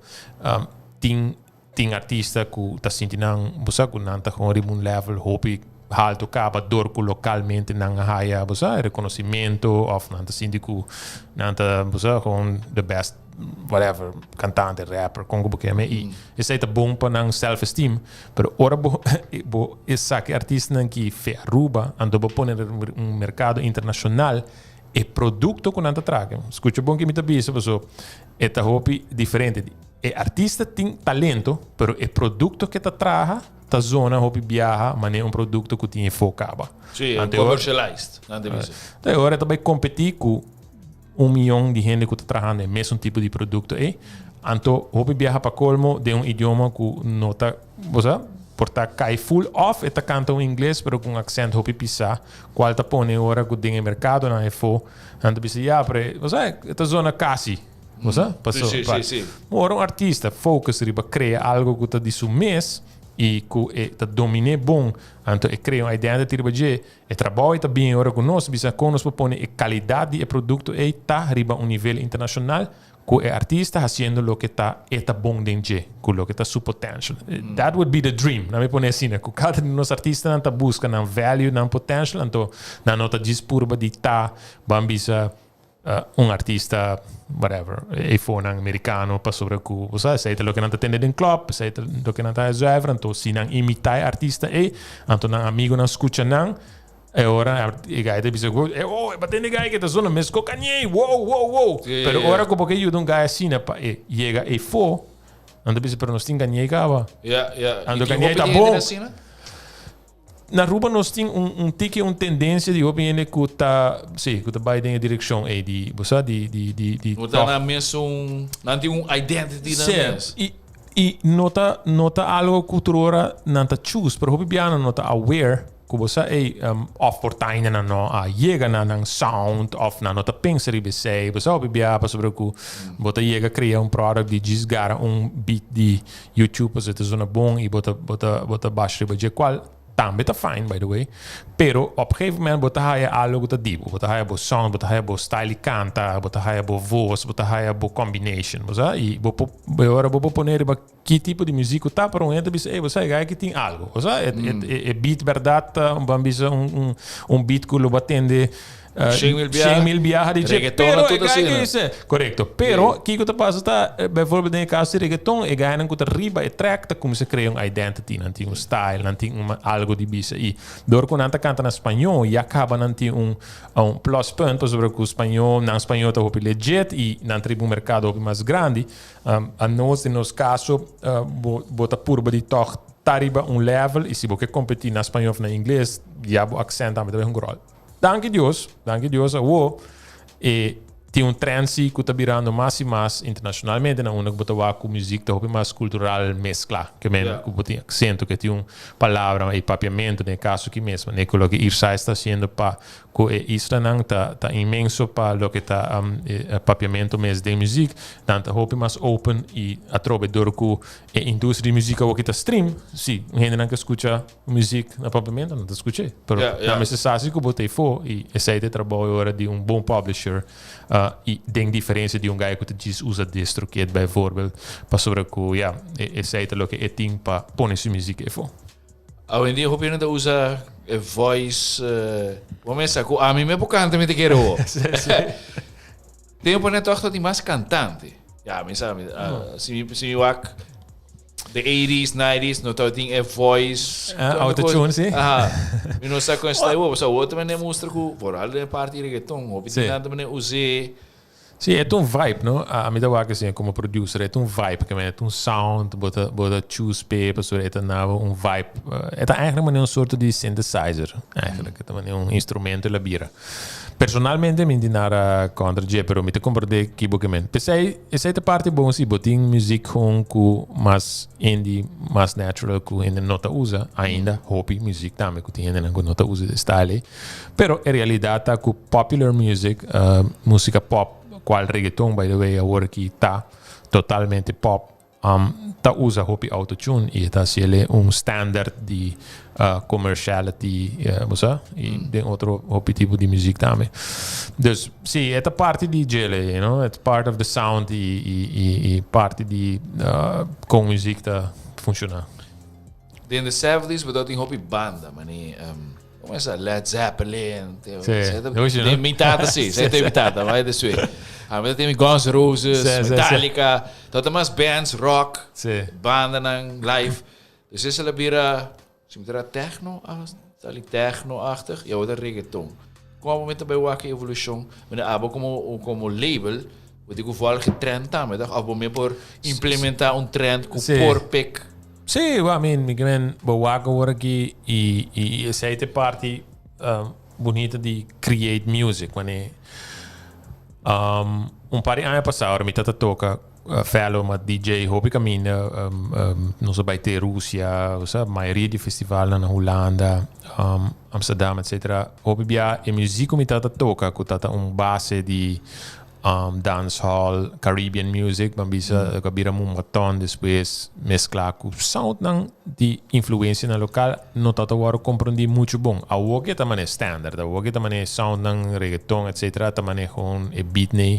tin artista cu ta sinti nan, bo sa, cu nan ta gewoon riba un level hopi halto caba door cu localmente nan a haya, bo sa, reconocimento of nan ta sinti cu nan ta, bo sa, gewoon the best whatever, cantante, rapper, con bo ke y esey ta bon pa nan self-esteem, pero ora bo esaki artistanan cu fe Aruba, anto bo pone un mercado internacional, e producto cu nan ta traha. Scucha bon kico mi ta bisa, paso e ta hopi diferente. E artista tin talento, pero e producto cu ta traha, ta zona hopi biaha, mas un producto cu tin enfoca. Si, Anto, commercialized. Nan ta bisa. Anto, ora ta bay competi cu 1 miyon di hende cu ta trahando e mesun tipo di producto ey. Anto, hopi biaha pa colmo den un idioma cu no ta, bo sa, por ta cay full off, e ta canta un ingles, pero cu un accent hopi pisa, cual ta pone ora cu den e mercado na efo, anto bisa, ja, pero, bo sa, e ta zona casi, bo sa, paso, Si, si, si. Ora un artista focus riba crea algo cu ta di su mes y cu e ta domine bon, anto e crea un identity riba dje, e trabou ta bin ora cu nos bisa con nos pone e calidad di e producto ey ta riba un nivel internacional cu e artista haciendo loke ta e ta bon den dje, cu loke ta su potential. That would be the dream. Laga mi pone asina, cu cada di nos artistanan ta busca nan value, nan potential, anto nan no ta djis purba di ta ban bisa un artista whatever, e fonan americano pasobra cu, bo sa, esey ta loke nan ta tende den club, esey ta loke nan ta zuiver, anto si nan imita e artista ey, anto nan amigonan scucha nan. E ora e guy ta bisa ku, e oh, e batende guy ke ta zona mes ko Kanye, wow, wow, wow. Pero ora ku bo ke yuda un guy asina pa e yega efo, nan ta bisa, pero nos tin Kanye kaba. Ja, ja. Anto Kanye ta bon. Na Aruba nos tin un un tiki un tendencia di hopi hende ku ta, si, ku ta bai den e direkshon ei di, bo sa, di di di di No ta nan mesun, nan tin un identity nan mes. Si, i i no ta no ta algo ku tur ora nan ta choose, pero hopi biaha nan no ta aware Ku bo sa ey of por ta ainda nan no a yega na nan sound of nan no ta pensa riba esey. Bo sa hopi biaha pasobra ku bo ta yega krea un product di djis gara un beat di YouTube pasobra ta zona bon i bo ta bo ta bo ta basha riba dje kual tambe ta fine by the way. Pero op gegeven moment bo ta haya algo ku ta di bo. Bo ta haya bo sound, bo ta haya bo style di kanta, bo ta haya bo voz, bo ta haya bo combination. Bo sa i bo por e ora bo por pone riba Ki tipo di muziek ku ta, pero un hende ta bisa, ey, bo sa e guy aki tin algo. Bo sa, e, e, e beat berdad ta, ban bisa un, un, un beat ku lo bo a tende 100.000 biaha. 100.000 biaha di dje. Reggaeton Pero na e tur guy asina. ki dice, korekto. Pero kiko ta pasa ta, bijvoorbeeld den e kaso di reggaeton, e guynan ku ta riba e track ta kuminsá krea un identity, nan tin un style, nan tin un algo di bisa. I dor ku nan ta kanta na spañó, ya kaba nan tin un, un pluspunt, pasobra ku spañó, nan spañó ta hopi legit i nan ta riba un merkado hopi mas grandi. Anos den nos kaso bo bo ta purba di tòg ta riba un level i si bo ke kompetí na spañó òf na ingles ya bo aksènt tambe ta bai hunga ròl. Danki Dios, danki Dios awo e tin un trend si ku ta birando mas i mas internashonalmente na unda ku bo ta wak ku muzik ta hopi mas kultural mesklá ke men ku bo tin aksento ke tin un palabra i papiamentu den e kaso aki mes manera ku loke Irsais ta hasiendo pa Ku e islanan ta ta inmenso pa loke ta e papiamentu mes den muzik. Nan ta hopi mas open i atrobe dor ku e industria di muzik awoki ta stream, si un hendenan ke skucha muzik na papiamentu nan ta skuch'é. Pero nan mester sa si ku bo ta efo i esei ta e trabou e ora di un bon publisher i den diferensia di un guy ku ta djis usa DistroKid bijvoorbeeld pasobra ku ya esei ta loke e tin pa pone su muzik efo. Awendia hopi hende ta usa e voice bo mesa ku ami me por kanta mi ta kere ho. Tempo net toch tin mas kantante. Ya mi sa mi si mi si mi wak the 80s, 90s no tabatin e voice. Ah, autotune si. Aha. Mi no sa kon sta bo, so otro mane mustra ku vooral den parti reggaeton hopi tin nan ta mane us'é. Sí, e ta un vibe, no? Ami ta wak asina como producer, e ta un vibe, ke men e ta un sound, bo ta bo ta choose p'e pasobra e ta naba un vibe. E ta eigenlijk manera un soorto di synthesizer, eigenlijk. E ta manera un instrumento el a bira. Personalmente mi no tin nada contra dje, pero mi ta comprende ki bo ke men. P'esei, esei ta parti bon si bo tin muziek gewoon ku mas indie, mas natural ku hende no ta usa ainda, hopi muziek tambe ku tin hendenan ku no ta usa e style ei. Pero e realidad ta cu popular music, musica pop, cual reggaeton by the way awor aki ta totalmente pop, ta usa hopi autotune y e ta haciele un standard di commerciality, bo sa, y den otro hopi tipo di music tambe. Dus si, e ta parti di djele, you know, it's part of the sound y y y parti di con music ta funciona. Den the seventies bo ta tin hopi banda, mane. Como esa Led Zeppelin. Sí. De mi tata sí, sí, de mi tata, vai de sui. A mi tin Guns N' Roses, Metallica, dat mas bands rock, sí. Bandanan live. Dus is la bira, si mi tera techno, ah, tali techno-achtig, ja, wat reggaeton. Como momento bij wak evolution, meneer abo como como label, wat ik volg trend tambe, toch? Of bo me por implementa un trend ku por pick. Sí, well, I mean, mi men bo wak awor aki i i esei ta e parti bunita di create music. Wanneer un par di aña pasá ora mi ta ta toka fellow ma DJ hopi kaminda nos a bai te Rusia, osea mayoria di festivalnan na Hulanda, Amsterdam etcetera. Hopi bia e muzik ku mi ta ta toka ku ta ta un base di Dancehall, Caribbean music, ban bisa ku a bira mumbaton despues meskla ku soundnan di influensianan lokal no ta ta wòrdu komprondí muchu bon. Awor ke ta manera standard, awor ke ta manera soundnan reggaeton etcetera ta manera gewoon e beatnan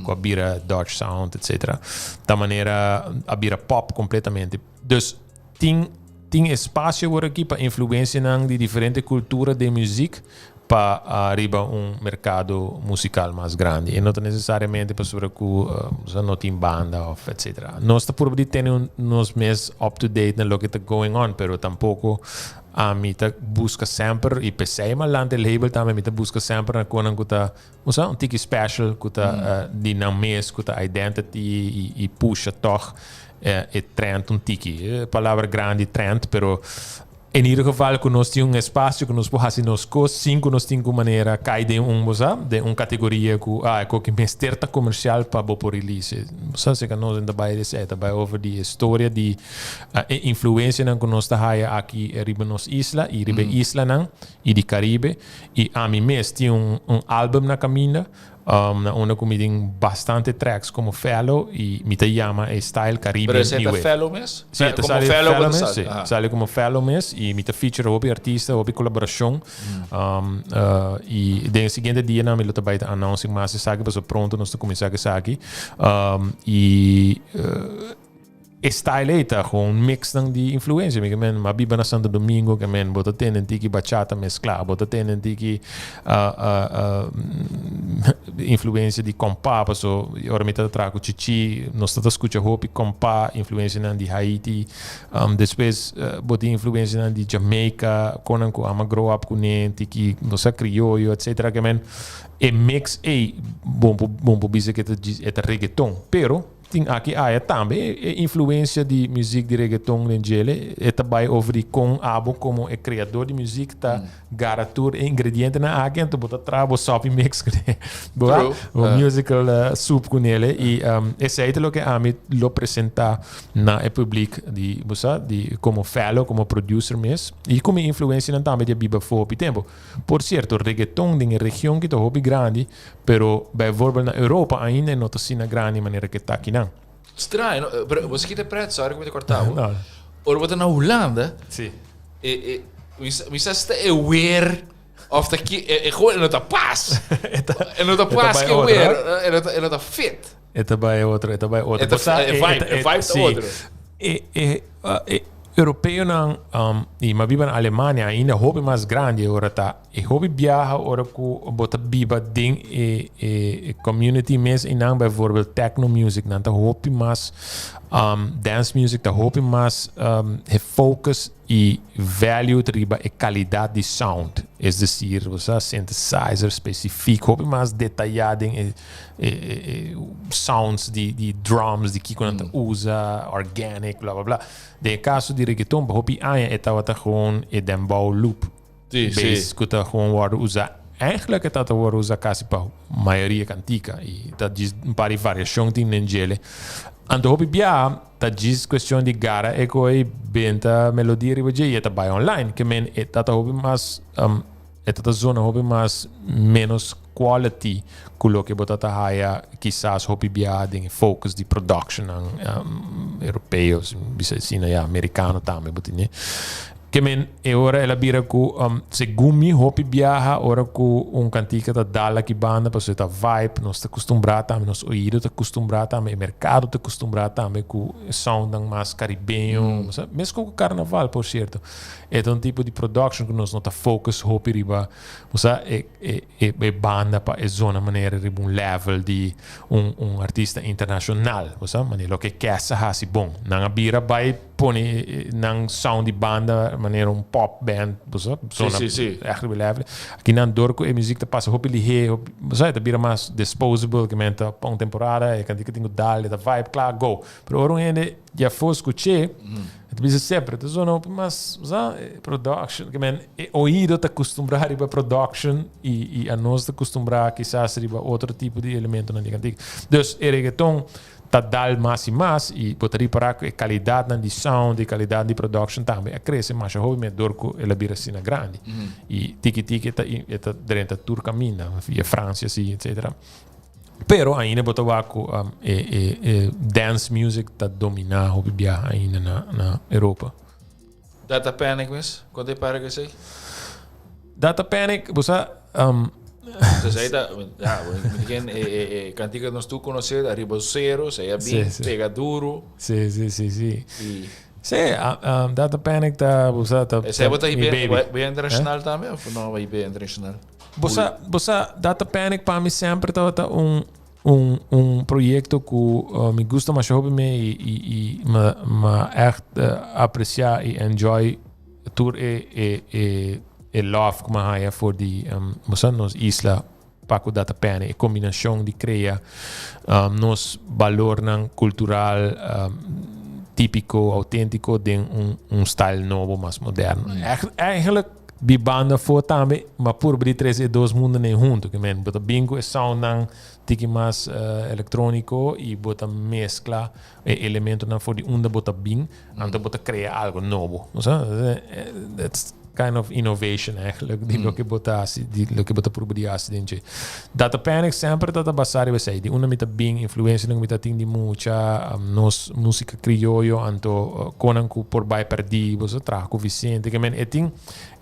ku a bira Dutch sound etcetera ta manera a bira pop kompletamente. Dus tin tin espasio awor aki pa influensianan di diferente kultura den muzik. Pa ariba un merkado musikal mas grandi. E no ta nesesariamente pasobra ku bo no tin banda òf etsetera. Nos ta purba di tene nos mes up to date na loke ta going on, pero tampoko ami ta buska semper, i p'esei mi a lanta e label tambe, mi ta buska semper na konan ku ta, bo sa, un tiki special ku ta di nan mes, ku ta identity i pusha tòg e trend un tiki. E palabra grandi trend, pero En ieder geval ku nos tin un espasio ku nos por hasi nos kos sin ku nos tin ku manera kai den un, bo sa, den un kategoria ku ah e koki mester ta komersial pa bo por release. Bo sa seka nos ta bai esei, ta bai over di e storia di e influensianan ku nos ta haya aki riba nos isla i riba e islanan i di Karibe. I ami mes tin un un album na kaminda Na unda ku mi tin bastante tracks komo Fellow i mi ta yama e style Caribbean Pero esei New ta Wave. Fellow mes? Sí, ta Komo sali Fellow Fellow bo ta mes, sali? sí. Aha. Sali komo Fellow mes i mi ta feature hopi artista, hopi kolaborashon. I den e siguiente dianan mi lo ta bai ta announcing mas esaki pasobra pronto nos ta kuminsá ku esaki. I E style ei ta gewoon mixnan di influencia. Mi ke men, m'a biba na Santo Domingo, ke men, bo ta tende un tiki bachata mezcla, bo ta tende un tiki influencia di compa, paso ora mi ta traha cu Chichi, nos ta ta scucha hopi compa, influencianan di Haiti. Despues bo tin influencianan di Jamaica, conan cu amo a grow up cune, un tiki, no sa, crioyo, etcetera. Ke men, e mix ei, bo por bisa cu e ta reggaeton, pero. Tin aki aya tambe e influencia di muziek di reggaeton den djele. E ta bai over di con abo como e creador di muziek ta gara tur e ingredientenan aki anto bo ta traha bo sopi mix cune. Bo a bo musical soep cunele y esey ta loke ami lo presenta na e publiek di bo sa di como fellow como producer mes y cu mi influencianan tambe di a biba for hopi tempo. Por cierto reggaeton den e region ki ta hopi grandi Pero bijvoorbeeld na Europa ainda e no ta asina grandi manera ke ta akinan. Straño, no? Pero bo skita pret, sorry ku mi ta korta bo. No. Ora bo ta na Hulanda, Sí. e, e, mi sa, mi sa si ta e weer of ta ki, e, e gewoon e no ta pas. E ta, E no ta e ta pas bai ke otro, weer, hè? e no ta, e no ta fit. E ta bai otro, e ta bai otro. E ta, Bo sa, e e, e vibe, ta, e e, vibe ta sí. otro. E, e, e Europeonan, um, i mi a biba na Alemania ainda hopi mas grandi ora ta E hopi biaha ora ku bo ta biba den e e community mes einan, bijvoorbeeld techno music nan ta hopi mas dance music ta hopi mas e focus i value riba e kalidat di sound. Es desir, bo sa synthesizer specifiek, hopi mas detayá den e e sounds di di drums di kiko nan ta usa, organic bla bla bla. Den e kaso di reggaeton pa hopi aña e tabata gewoon e dembow loop. Sí, sí. Bass ku ta gewoon wòrdu usá. Eigenlijk e ta ta wòrdu usá kasi pa mayoria kantika i ta djis un par di variashon tin den djele. Anto hopi biaha ta djis kuestion di gara e koe benta melodia riba dje i e ta bai online. Ke men e ta ta hopi mas e ta ta zona hopi mas ménos quality ku loke bo ta ta haya kisas hopi biaha den e focus di productionnan europeo, bisa asina ya, amerikano tambe bo tene. Ke men e ora el a bira ku segun mi hopi biaha ora ku un kantika ta dal aki banda pasobra e ta vibe, nos ta kustumbrá tambe, nos oido ta kustumbrá tambe, e merkado ta kustumbrá tambe ku e soundnan mas karibeño, meskos ku karnaval por sierto. E ta un tipo di production ku nos no ta focus hopi riba bo sa e e e banda pa e zona manera riba un level di un un artista internashonal, bo sa, manera loke Kes a hasi bon. Nan a bira bai. Pone nan sound di banda manera un pop band, bo sa, zona Sí, sí, sí. echt riba level. Aki nan dor ku e muziek ta pasa hopi lihé, hopi, bo sa, e ta bira mas disposable, ke men ta pa un temporada, e kantika tin ku dal, e ta vibe, kla, go. Pero ora un hende di afó skuch'é, e ta bisa semper, e ta zona hopi mas, bo sa, e production, ke men e oido ta kustumbrá riba production i i anos ta kustumbrá kisas riba otro tipo di elementonan di kantika. Dus e reggaeton ta dal mas i mas i bo ta ripará ku e kalidatnan di sound i kalidat di production tambe a krese masha hopi mes dor ku el a bira asina grandi. I tiki tiki e ta e ta drenta tur kaminda, via Fransia si etcetera. Pero ainda bo ta wak ku e e e dance music ta dominá hopi biaha ainda na na Europa. Data Panic mes? Kon ta e para ku esei? Data Panic, bo sa, Entonces ahí ta, ja, mi ken e, e, e kantika nos tur konosé, Ariba Cero, sei a bin, Sí, sí. pega duro. Sí, sí, sí, sí. I Sí, Data Panic ta, bo sa, ta, esei bo ta mi hibe, baby. bai internacional tambe of no bai hibe internacional? Bo sa, bo sa, Data Panic pa mi semper tabata un, un, un proyecto cu mi gusta masha hopi mee y, y, y ma, ma echt aprecia y enjoy tur e, e, e, e love cu mi a haya for di, bo sa, nos isla pa cu Data Panic. E combinacion di crea nos balornan cultural tipico, autentico den un, un style nobo mas moderno. Eigenlijk bibando afó tambe, ma purba di trese e dos mundonan huntu. Ke men, bo ta bin ku e soundnan tiki mas elektróniko i bo ta meskla e elementonan for di unda bo ta bin, anto bo ta krea algo nobo. Bo sa? That's kind of innovation eigenlijk di loke bo ta hasi, di loke bo ta purba di hasi den dje. Data Panic semper ta ta basá riba esei, di unda mi ta bin, influensianan ku mi ta tin di mucha, nos músika krioyo, anto konan ku por bai pèrdí, bo sa traha ku Vicente, ke men e tin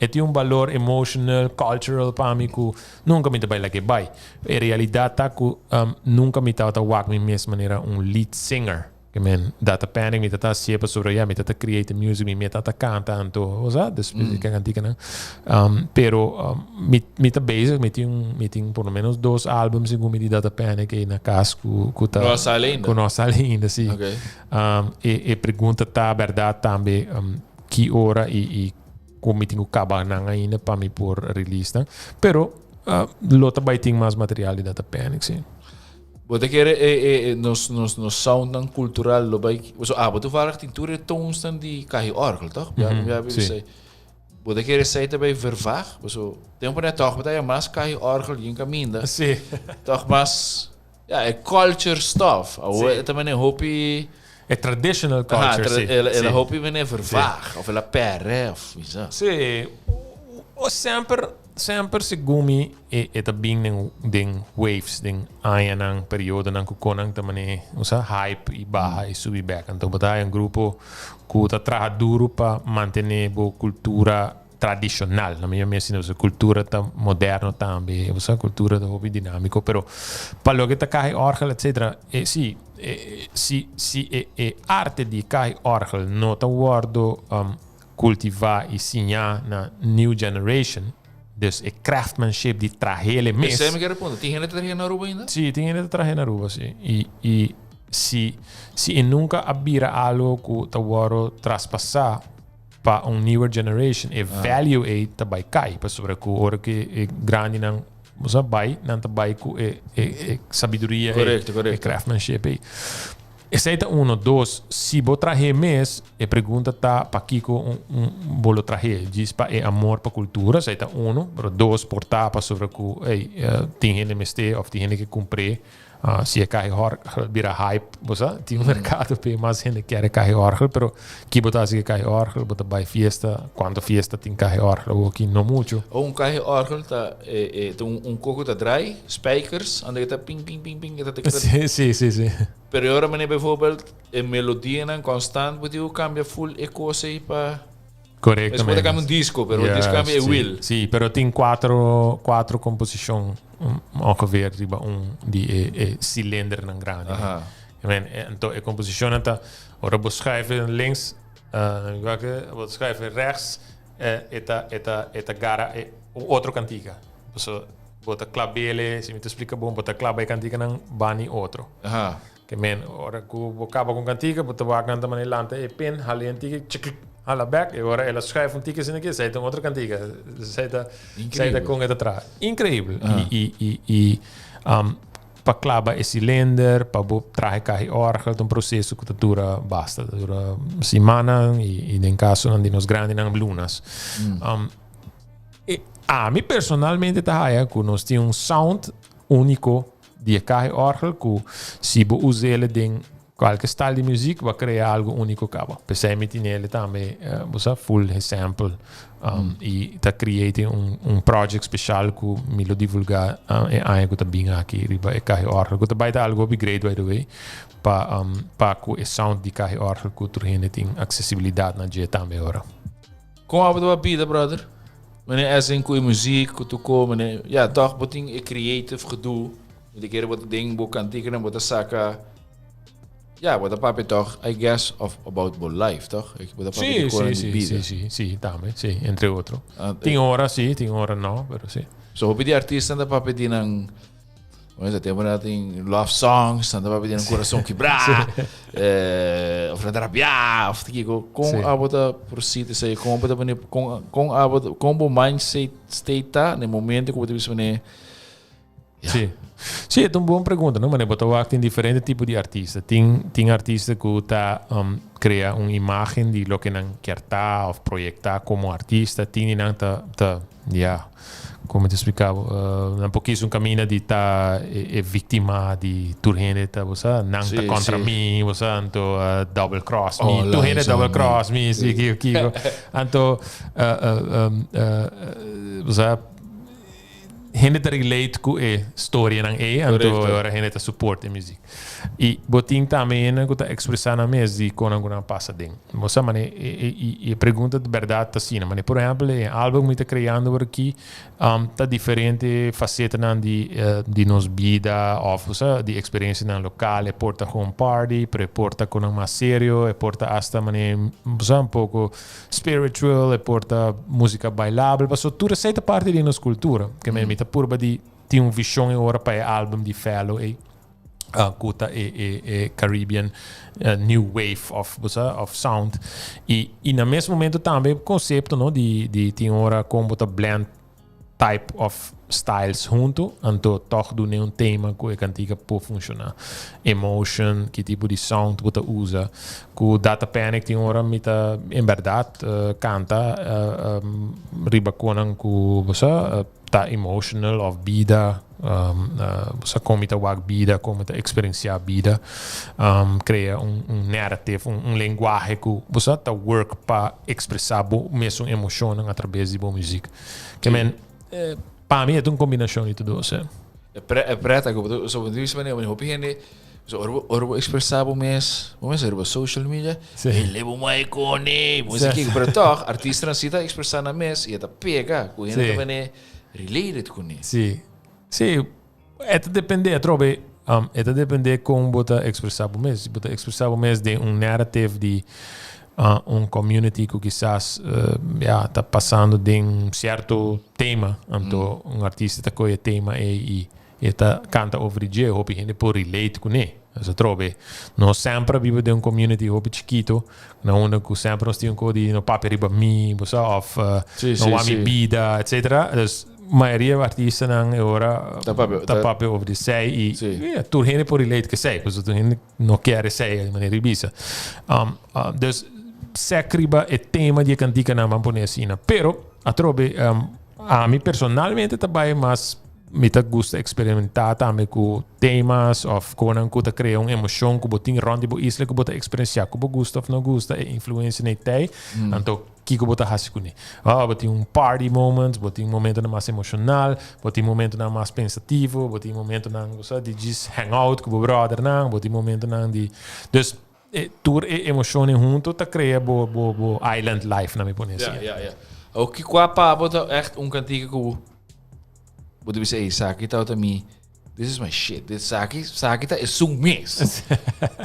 e tin un balor emotional, cultural pa mi ku nunka mi ta bai lag'é bai. E realidat ta ku nunka mi tabata wak mi mes manera un lead singer. Ke men Data Panic mi ta ta hacié pasobra ya mi ta ta create music mi meta ta canta anto o sa despues di canticanan pero mi mi ta bezig mi tin mi tin por lo menos dos album segun mi di Data Panic ei na cas cu cu ta No a sali ainda? cu no a sali ainda si e e pregunta ta berdad tambe ki ora y y cu mi tin cu caba nan ainda pa mi por release nan pero lo ta bay tin mas material di Data Panic si. Bo ta kere e e e nos nos nos soundnan cultural lo bai so abo toevallig tin tur e toonsnan di kahi orgel toch? Mm -hmm, ja, sí. Bo ta kere esei ta bai vervaag? So tempo net toch bo ta haya mas kahi orgel yin kaminda. Sí. Toch mas ja e culture stuff. Awo sí. E ta hopi E traditional culture, sí. El, el hopi mene vervaag, of el a perde, of isa. Sí. O semper, semper segun mi e, e ta bin den, den waves, den añanan, periodonan ku konan ta mane, usa hype i baha i subi bek. Anto bo ta haya un grupo ku ta traha duru pa mantene bo kultura tradicional. Na mi mes sino cultura ta moderno tambe, o sea, cultura ta hopi dinámico, pero pa loke ta caja orgel, etcétera, eh, sí, eh, si, si e, e arte di caja orgel no ta wordo cultiva y siña na new generation, dus e craftsmanship di trahele mes. Esei mi kier punta. Tin hende ta trahe na Aruba ainda? Sí, tin hende ta trahe na Aruba, sí. Y, y si, si e nunca a bira algo cu ta wordo traspasa pa un newer generation e value ei ta bai kai pasobra ku ora ku e grandinan bo sa bai nan ta bai ku e e e sabiduria ei e craftsmanship ei. Esei ta uno. Dos, si bo trah'é mes e pregunta ta pakiko un un bo lo trah'é djis pa e amor pa kultura esei ta uno pero dos por ta pasobra ku ei tin hende mester òf tin hende ke kumpr'é. Si e kahi orgel bira hype, bo sa, tin un mercado p'e mas hende kier e kahi orgel, pero ki bo ta hasi ku e kahi orgel? Bo ta bai fiesta, kuantu fiesta tin kahi orgel awoki? No mucho. Un kahi orgel ta e ta un koko ta draai, spijkers, anda ke ta ping ping ping ping, e ta Sí, sí, sí, sí. Pero e ora manera bijvoorbeeld e melodianan constant bo tin ku kambia full e kos ei pa. Correctamente. Es por cambia un disco, pero un disco cambia e wheel. Sí, pero tin cuatro, cuatro composición ongeveer riba un di e, e cilindernan grandi. Aha. I mean, anto e composicionnan ta, ora bo schuif links, uh, bo schuif rechts, eh, e ta, e ta, e ta gara e otro cantica. So, bo ta klabele, si mi ta explica bon, bo ta klaba e canticanan bani otro. Aha. Ke men, ora ku bo kaba ku un kantika, bo ta wak nan ta manera lanta e pin, hala e un tiki, tjikik, hala bek, e ora el a schuif un tiki asina aki, esei ta un otro kantika. Esei ta, esei ta kon e ta traha. Increibel. I, i, i, i pa klaba e silinder, pa bo traha e kaha orgel, ta un proseso ku ta dura basta, ta dura simannan i, i den kasonan di nos grandinan lunas. E, ami personalmente ta haya ku nos tin un sound úniko Di e kaha e orgel ku si bo us'ele den kualke style di muzik bo a krea algu úniko kaba. P'esei mi tin'ele tambe bo sa full hesèmpel i ta create un un project speshal ku mi lo divulgá e aña ku ta bin aki riba e kaha e orgel ku ta bai ta algu hopi great by the way pa pa ku e sound di kaha e orgel ku tur hende tin aksesibilidat na dje tambe ora. Kon abo ta ba bida brother? Meneer as in ku e muziek ku tur ko meneer ja toch bo tin e creative gedoe mi ta kere bo ta den bo kantikanan bo ta saka ja bo ta papia toch I guess of about bo life toch bo ta papia di konan di bida. Si si si si tambe si entre otro tin ora si tin ora no pero si. So hopi di artista ta papia di nan, bueno, tempo na tin love songs, nan ta papia di nan corazón kibrá, of nan ta rabiá, of kiko. Kon abo ta proceed esei? Kon abo ta pone, kon abo, kon bo mindset state ta na e momento ku bo ta bisa pone, Ja. Sí. Sí, e un bon pregunta, no? Maar bo ta wak tin diferente tipo di artista. Tin artista ku ta krea un imagen di loke nan kier ta of proyecta como artista. Tin di nan ta, ja, como te explica, nan por kies un camina di ta e victima di tur hende ta, bo sa, nan ta contra mi, bo sa, anto double cross mi, Oh, tur hende luister, double man. Cross mi, sí, kiko, kiko. Anto, bo sa, hende ta relate ku e storianan ei, anto ora hende ta support e muziek. I bo tin tambe hende ku ta ekspresá nan mes di konan ku nan pasa den. Bo sa mane e e pregunta di bèrdat ta asina. Mane por ehèmpel e album ku mi ta kreando awor aki ta diferente fasetanan di di nos bida òf bo sa di eksperensianan lokal. E por ta home party, pero e por ta konan mas serio, e por ta asta mane bo sa un poko spiritual, e por ta música bailabel, paso tur esei ta parti di nos cultura. Ke men mi ta purba di tin un vision e ora pa e album di Fellow ei, ku ta e e e Caribbean new wave of bo sa of sound. I na mes momento tambe concepto no di di tin ora kon bo ta blend type of styles hunto, anto toch dune un tema ku e kantika por funciona. Emotion, ki tipo di sound bo ta usa. Ku Data Panic tin ora mi ta en berdad kanta riba konan ku bo sa ta emotional of bida, bo sa kon mi ta wak bida, kon mi ta experiencia bida. Crea un narrative, un lenguahe ku bo sa ta work pa expresa bo mesun emocionnan atrabes di bo muziek. Ke men, pa mi e ta un kombinashon di tur dos. E pre, e preta ku bo so bo bisa manera hopi hende so ora bo ora bo ekspresá bo mes bo mes riba social media e le bo mai koni bo esaki pero tòg artistanan si ta ekspresá nan mes i e ta pega ku hende ta manera related kuné. Sí, sí, e ta dependé atrobe e ta dependé kon bo ta ekspresá bo mes. Si bo ta ekspresá bo mes den un narrative di un community ku kisas ya ta pasando den un sierto tema, anto un artista ta kohe e tema ei i e ta kanta over di dje, hopi hende por relate kuné. Nos atrobe nos semper a biba den un community hopi chikito na unda ku semper nos tin un ko di no papia riba mi, bo sa, òf no wak mi bida, etcetera. Dus mayoria artistanan e ora ta papia over di esei i tur hende por relate ku esei, pasobra tur hende no kier esei di manera di bisa. Dus sek riba e tema di e kantikanan ban pone asina. Pero atrobe ami personalmente ta bai mas mi ta gusta eksperimentá tambe ku temas òf konan ku ta krea un emoshon ku bo tin rònt di bo isla ku bo ta eksperensiá ku bo gusta òf no gusta e influensia na e tei. Anto Kiko bo ta hasi kuné? Oh, bo tin un party moments, bo tin momentonan mas emoshonal, bo tin momentonan mas pensativo, bo tin momentonan, bo sa, di djis hang out ku bo bròdernan, bo tin momentonan di. Dus, e tur e emoshonnan hunto ta krea bo bo bo island life, na mi pone asina. Ja, ja, ja. Awor kiko a pa bo ta ègt un kantika ku bo ta bisa, ey, esaki tabata mi. This is my shit. Dit saki, saki ta esun mes.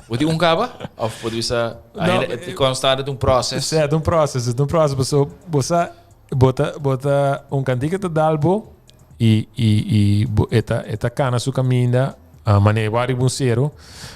Bo tin un kaba? Of bo bisa, No, no, constant het un process? Sí, het un process, het un process. Paso, bo sa, bo ta, bo ta, un kantika ta dal bo i bo, e ta, e ta kana su kaminda, uh, manera bo ariba un sero.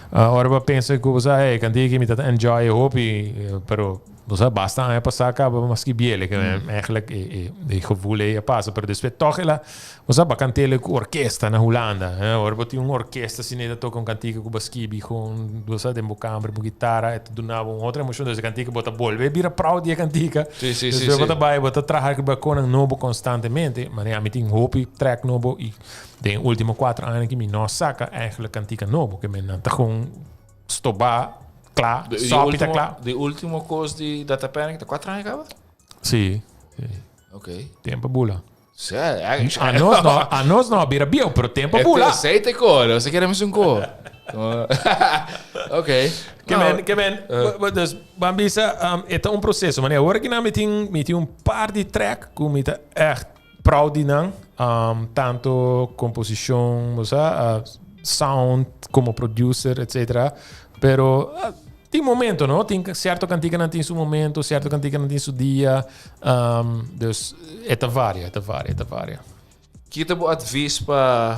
Ora bo pensa ku bo sa, hey, kantika aki mi ta enjoy e hopi, pero bo sa, basta aña pasá kaba mas ki biel, ke eigenlijk e, e, e gevoel ei a pasa, pero despues tòg el a Bo sa bakantele ku orkesta na Hulanda, eh? Ora bo tin un orkesta asina e ta toka un kantika ku bo a skibi kon, bo sa, den bo kamber, bo gitara, e ta duna bo un otro emoshon. Dus e kantika bo ta bolbe bira proud di e kantika. Sí, sí, sí, Despues bo sí. ta bai, bo ta traha riba konan nobo konstantemente. Manera ami tin hopi track nobo i den e ultimo kuater aña aki mi no a saka eigenlijk kantika nobo. Ke men nan ta kon stobá, kla, sòpi ta kla. Di ultimo kos di Data Panic ta kuater aña kaba? Sí, sí. Ok. Tempo bula. Sí, eh, A nos no, a nos no bira bieu, pero tempo bula. Aceite ko, no se queremos un ko. Ok. Ke men, ke men, dus, ban bisa, e ta un proceso. Mane, awor aki nan mi tin un par di track ku mi ta echt proud di nan. Tanto composicion, bo sa, sound, como producer, etcetera. Pero tin momento, no? Tin cierto canticanan tin su momento, cierto canticanan tin su dia. Dus e ta varia, e ta varia, e ta varia. Ki ta bo advies pa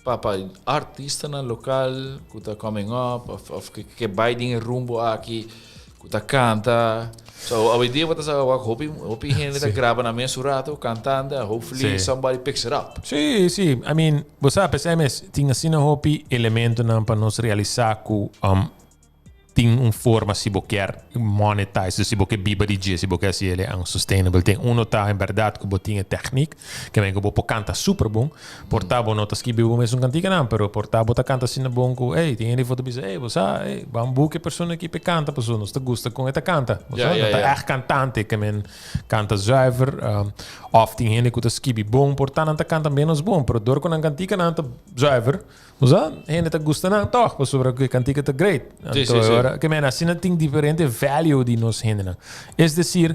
pa pa artistanan lokal ku ta coming up of of ke ke bai den e rumbo aki ku ta kanta? So awendia bo ta sa wak hopi hopi hende ta graba nan mes un rato kantante and hopefully somebody picks it up. Sí, sí. I mean, bo sa p'esei mes tin asina hopi elementonan pa nos realisá ku tin un forma si bo kier monetize, dus si bo ke biba di dje, si bo ke hasi el e unsustainable. Tin uno ta en berdad ku bo tin e techniek, ke men ku bo por kanta super bon, por ta bo no ta skibi bo mesun kantikanan, pero por ta bo ta kanta asina bon ku ey, tin hende for ta bisa ey bo sa ey ban buka e persona aki p'e kanta pasobra nos ta gusta kon e ta kanta, bo sa, nan ta ègt kantante ke men kanta zuiver, òf tin hende ku ta skibi bon, por ta nan ta kanta menos bon, pero dor ku nan kantikanan ta zuiver. Osa, hende ta gusta nan toch, pasobra ku e kantika ta great. Sí, Anto sí, sí. ora, ke men, asina tin diferente value di nos hendenan. Es decir,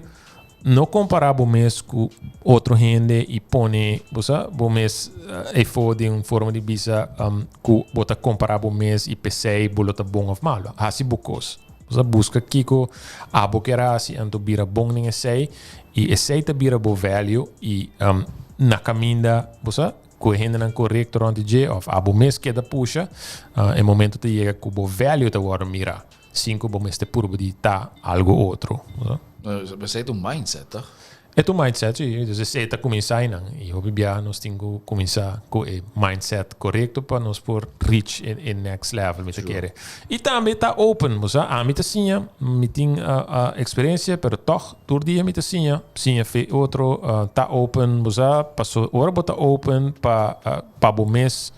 no kompará bo mes ku otro hende i pone, bo sa, bo mes eh, efo den un forma di bisa um, ku bo ta kompará bo mes i p'esei bo lo ta bon of malo. Hasi bo kos. Bo sa, buska kiko abo kier hasi, anto bira bon den esei i esei ta bira bo value i um, na kaminda, bo sa, Ku e hendenan korekto rònt di dje òf abo mes keda pusha, e momento ta yega ku bo value ta wòrdu mirá, sin ku bo mester purba di ta algu otro. Esei ta un mindset, tòg? E ta un mindset, si. Dus esei ta kuminsá einan. I hopi biaha nos tin ku kuminsá ku e mindset korekto pa nos por reach e next level, mi ta kere. I tambe ta open, bo sa, ami ta siña, mi tin eksperensia, pero tòg Tur dia mi ta siña, siña fe otro, ta open, bo sa, paso ora bo ta open pa pa bo mes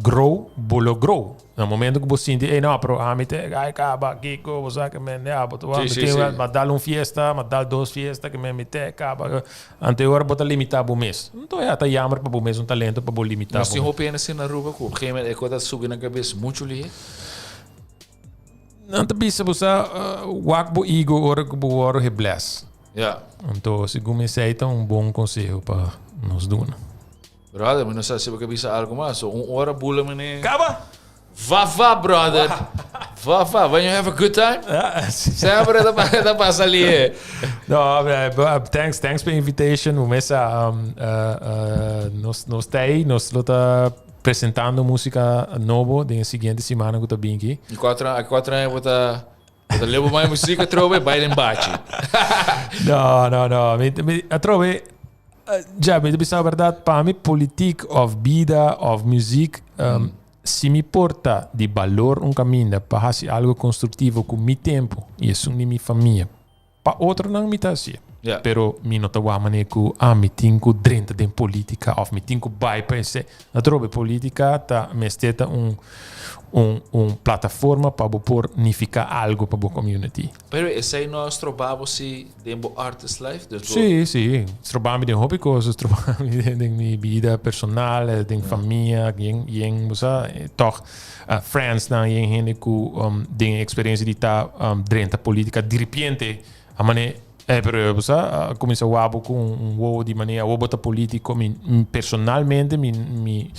grow, bo lo grow. Na momento ku bo sinti, ey no, pero ami ta e guy kaba, kiko, bo sa ke men, ya, bo ta wak, mi tin, m'a dal un fiesta, m'a dal dos fiesta, ke men mi ta e kaba. Ante ora bo ta limita bo mes. Anto ya, ta jammer pa bo mes un talento pa bo limita Nos bo tin mes. hopi hende asina na Aruba ku op gegeven moment e kos ta subi nan kabes muchu lihe. Nan ta bisa bo sa wak bo ego ora ku bo wòrdu gebless. Ja. Anto segun mi esei ta un bon konseho pa nos duna. Brother, mi no sa si bo ke bisa algu mas. So un ora bula mene. Kaba! Va va brother. Va va. When you have a good time. Semper e ta e ta pasa lihe. No, thanks, thanks pa invitation. Bo mes sa nos nos ta ei, nos lo ta Presentando musica nobo den e siguiente simannan cu ta bin aki. Y cuatro a cuatro aña bo ta bo ta lebo mai musica atrobe bai den bachi. No, no, no. Mi, mi, atrobe, ja, mi ta bisa berdad, pa mi politiek of bida of muziek, um, si mi por ta di balor un caminda pa haci algo constructivo cu mi tempo y esun di mi famia, Pa otronan mi ta hacié. Ja. Pero mi no ta wak manera cu ah mi tin cu drenta den politica of mi tin cu bay pa esey. Atrobe politica ta mester ta un un un plataforma pa bo por nifica algo pa bo community. Pero esey no a stroba bo si den bo artist life? Dus bo. Sí, sí. Stroba mi den hopi cos. Stroba mi den mi bida personal, den famia, yen yen bo sa toch. Friendsnan yen hende ku den e eksperensia di ta drenta politika diripiente a mane eh pero bo sa a kuminsa wak bo ku un wowo di manera awor bo ta politiko mi personalmente mi mi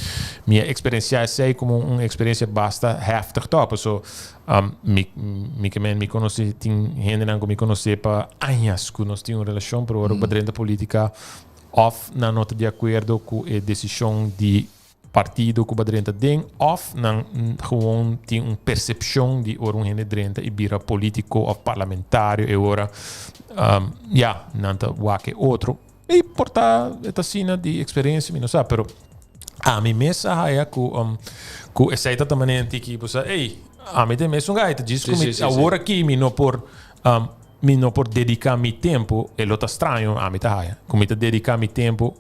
mi a eksperensia esei komo un eksperensia basta heftig tok paso mi mi ke men mi konosé tin hendenan ku mi konosé pa añas ku nos tin un relashon pero ora ku bo drenta politika òf nan no ta di akuerdo ku e desishon di partido ku bo drenta den òf nan gewoon tin un persepshon di ora un hende drenta i bira politiko òf parlamentario e ora ya nan ta wak e otro i por ta e ta asina di eksperensia mi no sa pero ami mes a haya ku ku esei ta ta manera tiki bo sa ey ami ta e mesun guy ta djis ku mi awor aki mi no por mi no por dediká mi tempo e lo ta straño ami ta haya ku mi ta dediká mi tempo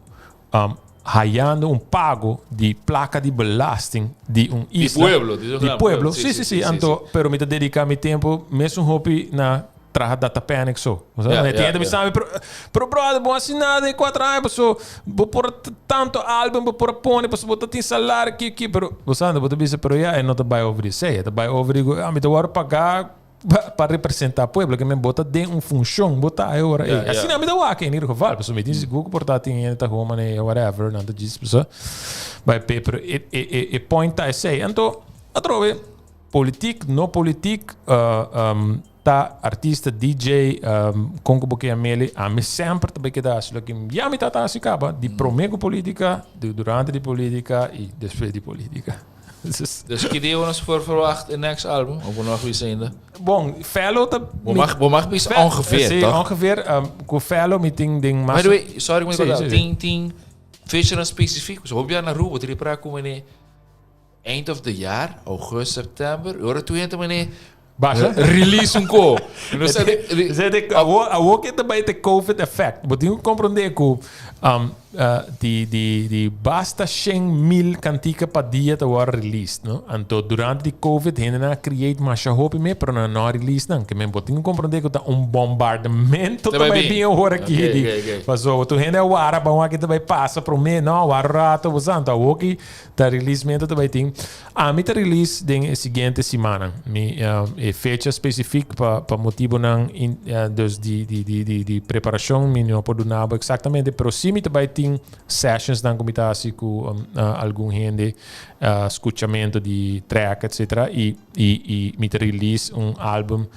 hayando un pago di placa di belasting di un isla. Di pueblo. Di, di pueblo. Sí, sí, sí. Anto, pero mi ta dedica mi tempo mesun hopi na traha data panic so. O sea, yeah, yeah, yeah. Pero, pero brother, bo hasi nada de cuatro años, so, bo por tanto álbum, bo por pone, bo bo ta tin salario, ki, ki, pero, bo sabe, bo ta bisa, pero ya, e no ta bai over di sei, e ta bai over di, ah, mi ta word pagar Pa representa pueblo ke men bo ta den un funcion bo ta e ora ei. Asina mi ta wak in ieder geval pasobra mi tin sigur ku por ta tin hende ta gewoon manera whatever nan ta djis pasobra bai p'e pero e e e point ta esei. Anto atrobe politik no politik. ta artista, DJ, kon ku bo ke yam'el, ami semper ta bai keda hasi loke ya mi tabata hasi kaba, di promé ku polítika, di durante di polítika i despues di polítika. Dus ki dia bo nos por verwacht e next album? Of bo no a bisa ainda? Bon, Fellow ta... Bo mag, bo mag bisa ongeveer, Sí, toch? ongeveer. Ku Fellow mi tin den mas... By the way, sorry ku mi Sí, corta. sí, sí. Tin, tin fechanan specifiek. So, hopi na Aruba, tin pra ku mene eind of the jaar, augustus, september. Y ora tu hente mene Basha. release un ko. No sa di- di- Zet ik, awo, awo ke ta bai te COVID effect. Bo tin ku komprondé ku um, uh, di, di, di basta 100.000 kantika pa dia ta wòrdu released, no? Anto durante di COVID hendenan a create masha hopi me, pero nan no a release nan. Ke men bo tin ku komprondé ku ta un bombardamento Ta ta bai bai bin. bin awor aki Oké, di. oké, oké. Paso tur hende a wara pa un aki ta bai pasa promé, no, wara rato, bo sa. Anto awo ki Ta releasemento ta bai tin. Ami ta release den e siguiente simannan. Mi e fecha specifiek pa pa motibonan in dus di di di di di preparacion mi no por duna bo exactamente, pero si mi ta bai tin sessionsnan cu mi ta haci cu algun hende, scuchamento di track etcetera y y y mi ta release un album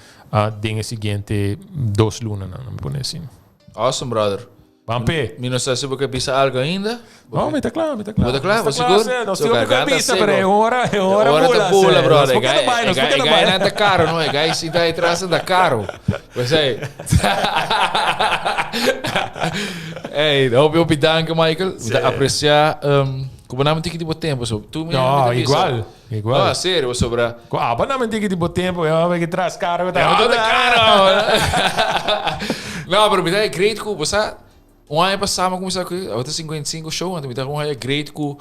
den e siguiente dos lunanan, mi pone asina. Awesome brother. Ban p'e. Mi no sa si bo ke bisa algo ainda. No, mi ta kla, mi ta kla. Bo ta kla? Bo Nos ta kla, sigur? sí. Nos So tin hopi ku garganta bisa, pero seco. e ora, e ora E ora ta bula, bula, sí. brother. Nos por keda bai, nos por E keda gai bai. nan ta caro, no? E gai sinta ahí atrás ta caro. Pues ey. Ey, hopi hopi danki, Michael. Mi ta aprecia ku bo nan tiki di bo tempo. So, tu mi No, mi ta bisa. igual, igual. No, serio, sobra. Ku abo nan tiki di bo tempo, yo bai ki tras caro ku ta. Ja, ta caro. No, pero mi ta great ku bo sa. Un aña pasá mi a kuminsá ku awor ta 55 show, anto mi ta un aña great ku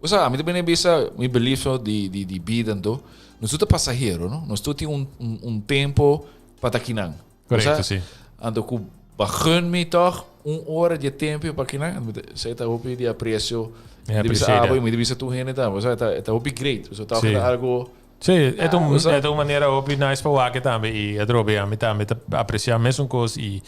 bo sa, mi ta bini bisa mi belief so di di di bida anto, nos tur ta pasahero no, nos tur tin un un un tempo pa ta kinan. Bo sa? Korekto, si. Anto ku bo gun mi tòg un ora di e tempo pa kinan, anto mi ta esei ta hopi di apresio Mi di bisa apresia abo dat. i mi ta bisa tur hende tambe, bo sa, e ta e ta hopi great, pasobra tòg Si. ta algo Sí, e ta un, Ah, e ta un manera hopi nice pa wak tambe i atrobe ami tambe ta aprecia mesun cos i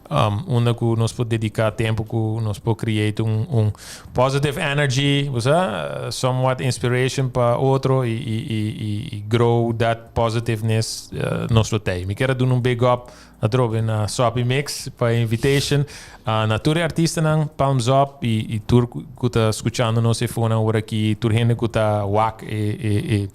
um, unda cu nos por dedica tempo cu nos por create un, un positive energy, bo sa, somewhat inspiration pa otro i, i, i, i, i grow that positiveness uh, nos lo tei. Mi kier a duna un big up atrobe na Soppy Mix pa e invitation. Uh, na tur e artistanan, palms up i, i tur ku, ku ta skuchando nos e fonan ora aki, tur hende ku ta wak e, e, e,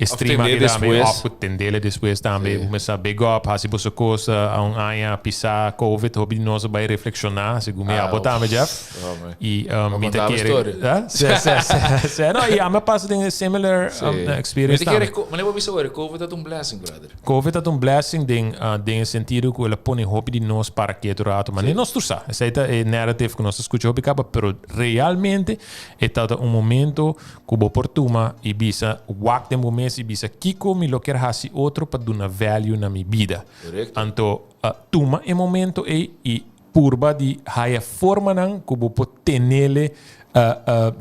e stream tendé aki tambe, despues. of ku tendele despues tambe. Sí. Kumesa big up, hasi boso kos a un aña pisá COVID, hopi di nos a bai reflekshoná, segun mi Ah, abo tambe, Jeff. Oh, man. I um, Bo mi ta kontaba kere... storia. Ah? Sí, sí, sí, sí. No, i ami a pasa den e similar Sí. um, experience Mi ta kere, tambe. ko- manera bo bisa ora, COVID ta un blessing, brother. Covid ta un blessing den den e sentido ku el a pone hopi di nos para ketu rato, ma ni nos tur sa. Esei ta e narrative ku nos ta skucha hopi kaba, pero realmente e tabata un momento ku bo por tuma i bisa wak den bo mes i bisa kiko mi lo kier hasi otro pa duna value na mi bida. Anto tuma e momento ei i Purba di haya formanan ku bo por tenele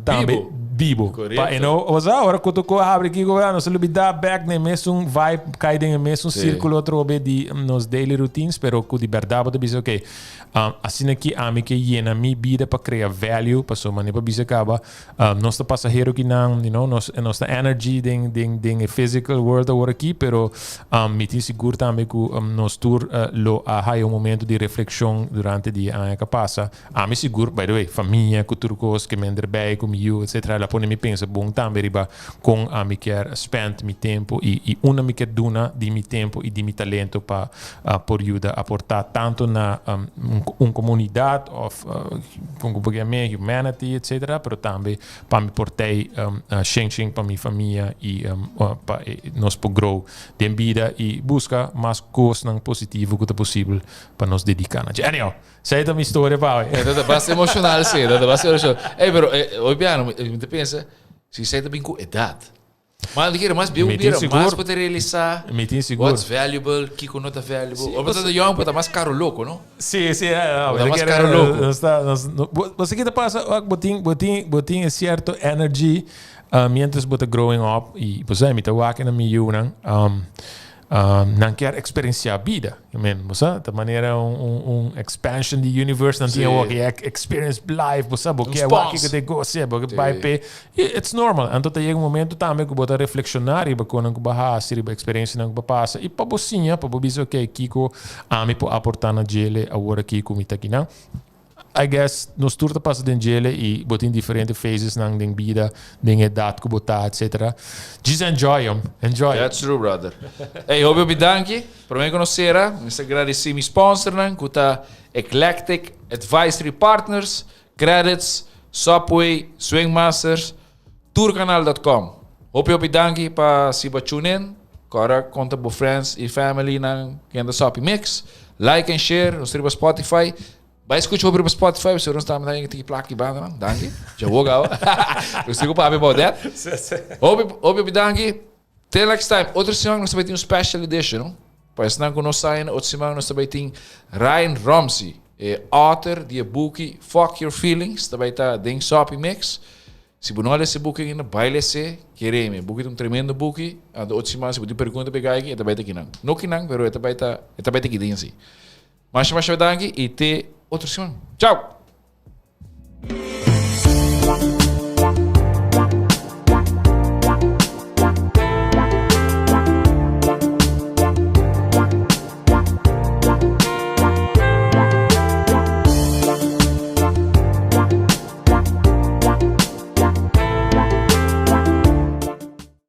tambe bibo. Pa e no, osea, ora ku toko habri kiko, nos a lubida bek den e mesun vibe, kai den e mesun sirkulo atrobe di nos daily routines, pero ku di bèrdat bo ta bisa, ok, asina ki ami ke yena mi bida pa krea value, pasobra manera pa bisa kaba, Nos ta pasahero kinan, you know, nos, nos ta energy den, den, den e physical world awor aki, pero um, mi tin sigur tambe ku um, nos tur uh, lo a haya un momento di reflexion durante di e aña ka pasa. Ami sigur, by the way, famia ku tur kos, ke men erbij, ku mi yu, etcetera, la pone mi pensa bon tambe riba kon ami kier spend mi tempo i, i unda mi kier duna di mi tempo i di mi talento pa uh, por yuda aporta tanto na um, un, un comunidad of uh, Con cu por me humanity etc. Pero tambe pa mi por tei um, shen shen pa mi famia y um, pa nos por grow den bida y busca mas cosnan positivo cu ta posibel pa nos dedica na dje. Anyhow, esey ta mi historia pa awe. Dat ta basta emocional, sí. Dat ta basta emocional. Ey, pero eh, hoy piano, mi ta pensa, si esey ta bin cu edad. Ma di kere mas bieu Mi tin bira, sigur. mas bo ta realisa Mi tin sigur. what's valuable, kiko no ta valuable. Sí, Ora bo ta young, bo ta mas karo loko, no? Sí, sí, eh, no, Bo ta mi mas kere, karo loko. nos ta, nos, no, bo, bo sa ki ta pasa, wak, bo tin, bo tin, bo tin e cierto energy, uh, mientras bo ta growing up, y bo sa, mi ta wak na mi yunan, um, Nan kier experiencia bida. I mean, bo sa, ta manera un, un, un expansion di universe nan tin awor ki experience life, bo sa, bo kier wak kiko te goce, bo ke bai pe. It's normal. Anto ta yega un momento tambe ku bo ta reflexiona riba konan ku bo hasi, riba experiencianan ku bo pasa, i pa bo siña, pa bo bisa, okay, kiko ami por aporta na djele awor aki ku mi ta akinan. I guess nos tur ta pasa den djele y bo tin diferente phases nan den bida, den edad cu bo ta, etc. Just enjoy 'em, enjoy. That's true, brother. Hey, hopi hopi danki. Prome cu nos cera, mi ta agradeci mi sponsornan cu ta Eclectic Advisory Partners, Credits, Subway, Swingmasters, Tourcanal.com. Hopi hopi danki pa si bo tune in. Kora konta bo friends y family nan kende Soppy Mix. Like and share. Nos riba Spotify. Bai skucha hopi riba Spotify. Pasobra nos tambe ta tiki plaka y banda nan. Danki. Dja bo gaba. Nos tin ku papia about that. Hopi hopi hopi danki. Till next time. Otro siman nos ta bai tin un special edition, no? Pa esnan ku no sa ainda, otro siman nos ta bai tin Ryan Rumsey, e author di e buki Fuck Your Feelings, ta bai ta den Soppy Mix. Si bo no a lesa e buki ainda, bai les'é. Kere mi, e buki ta un tremendo buki. Anto otro siman si bo tin pregunta pa e guy aki, e ta bai ta kinan. No kinan, pero e ta bai ta, e ta bai ta ki den si. Masha masha danki i te otro siman. Chao!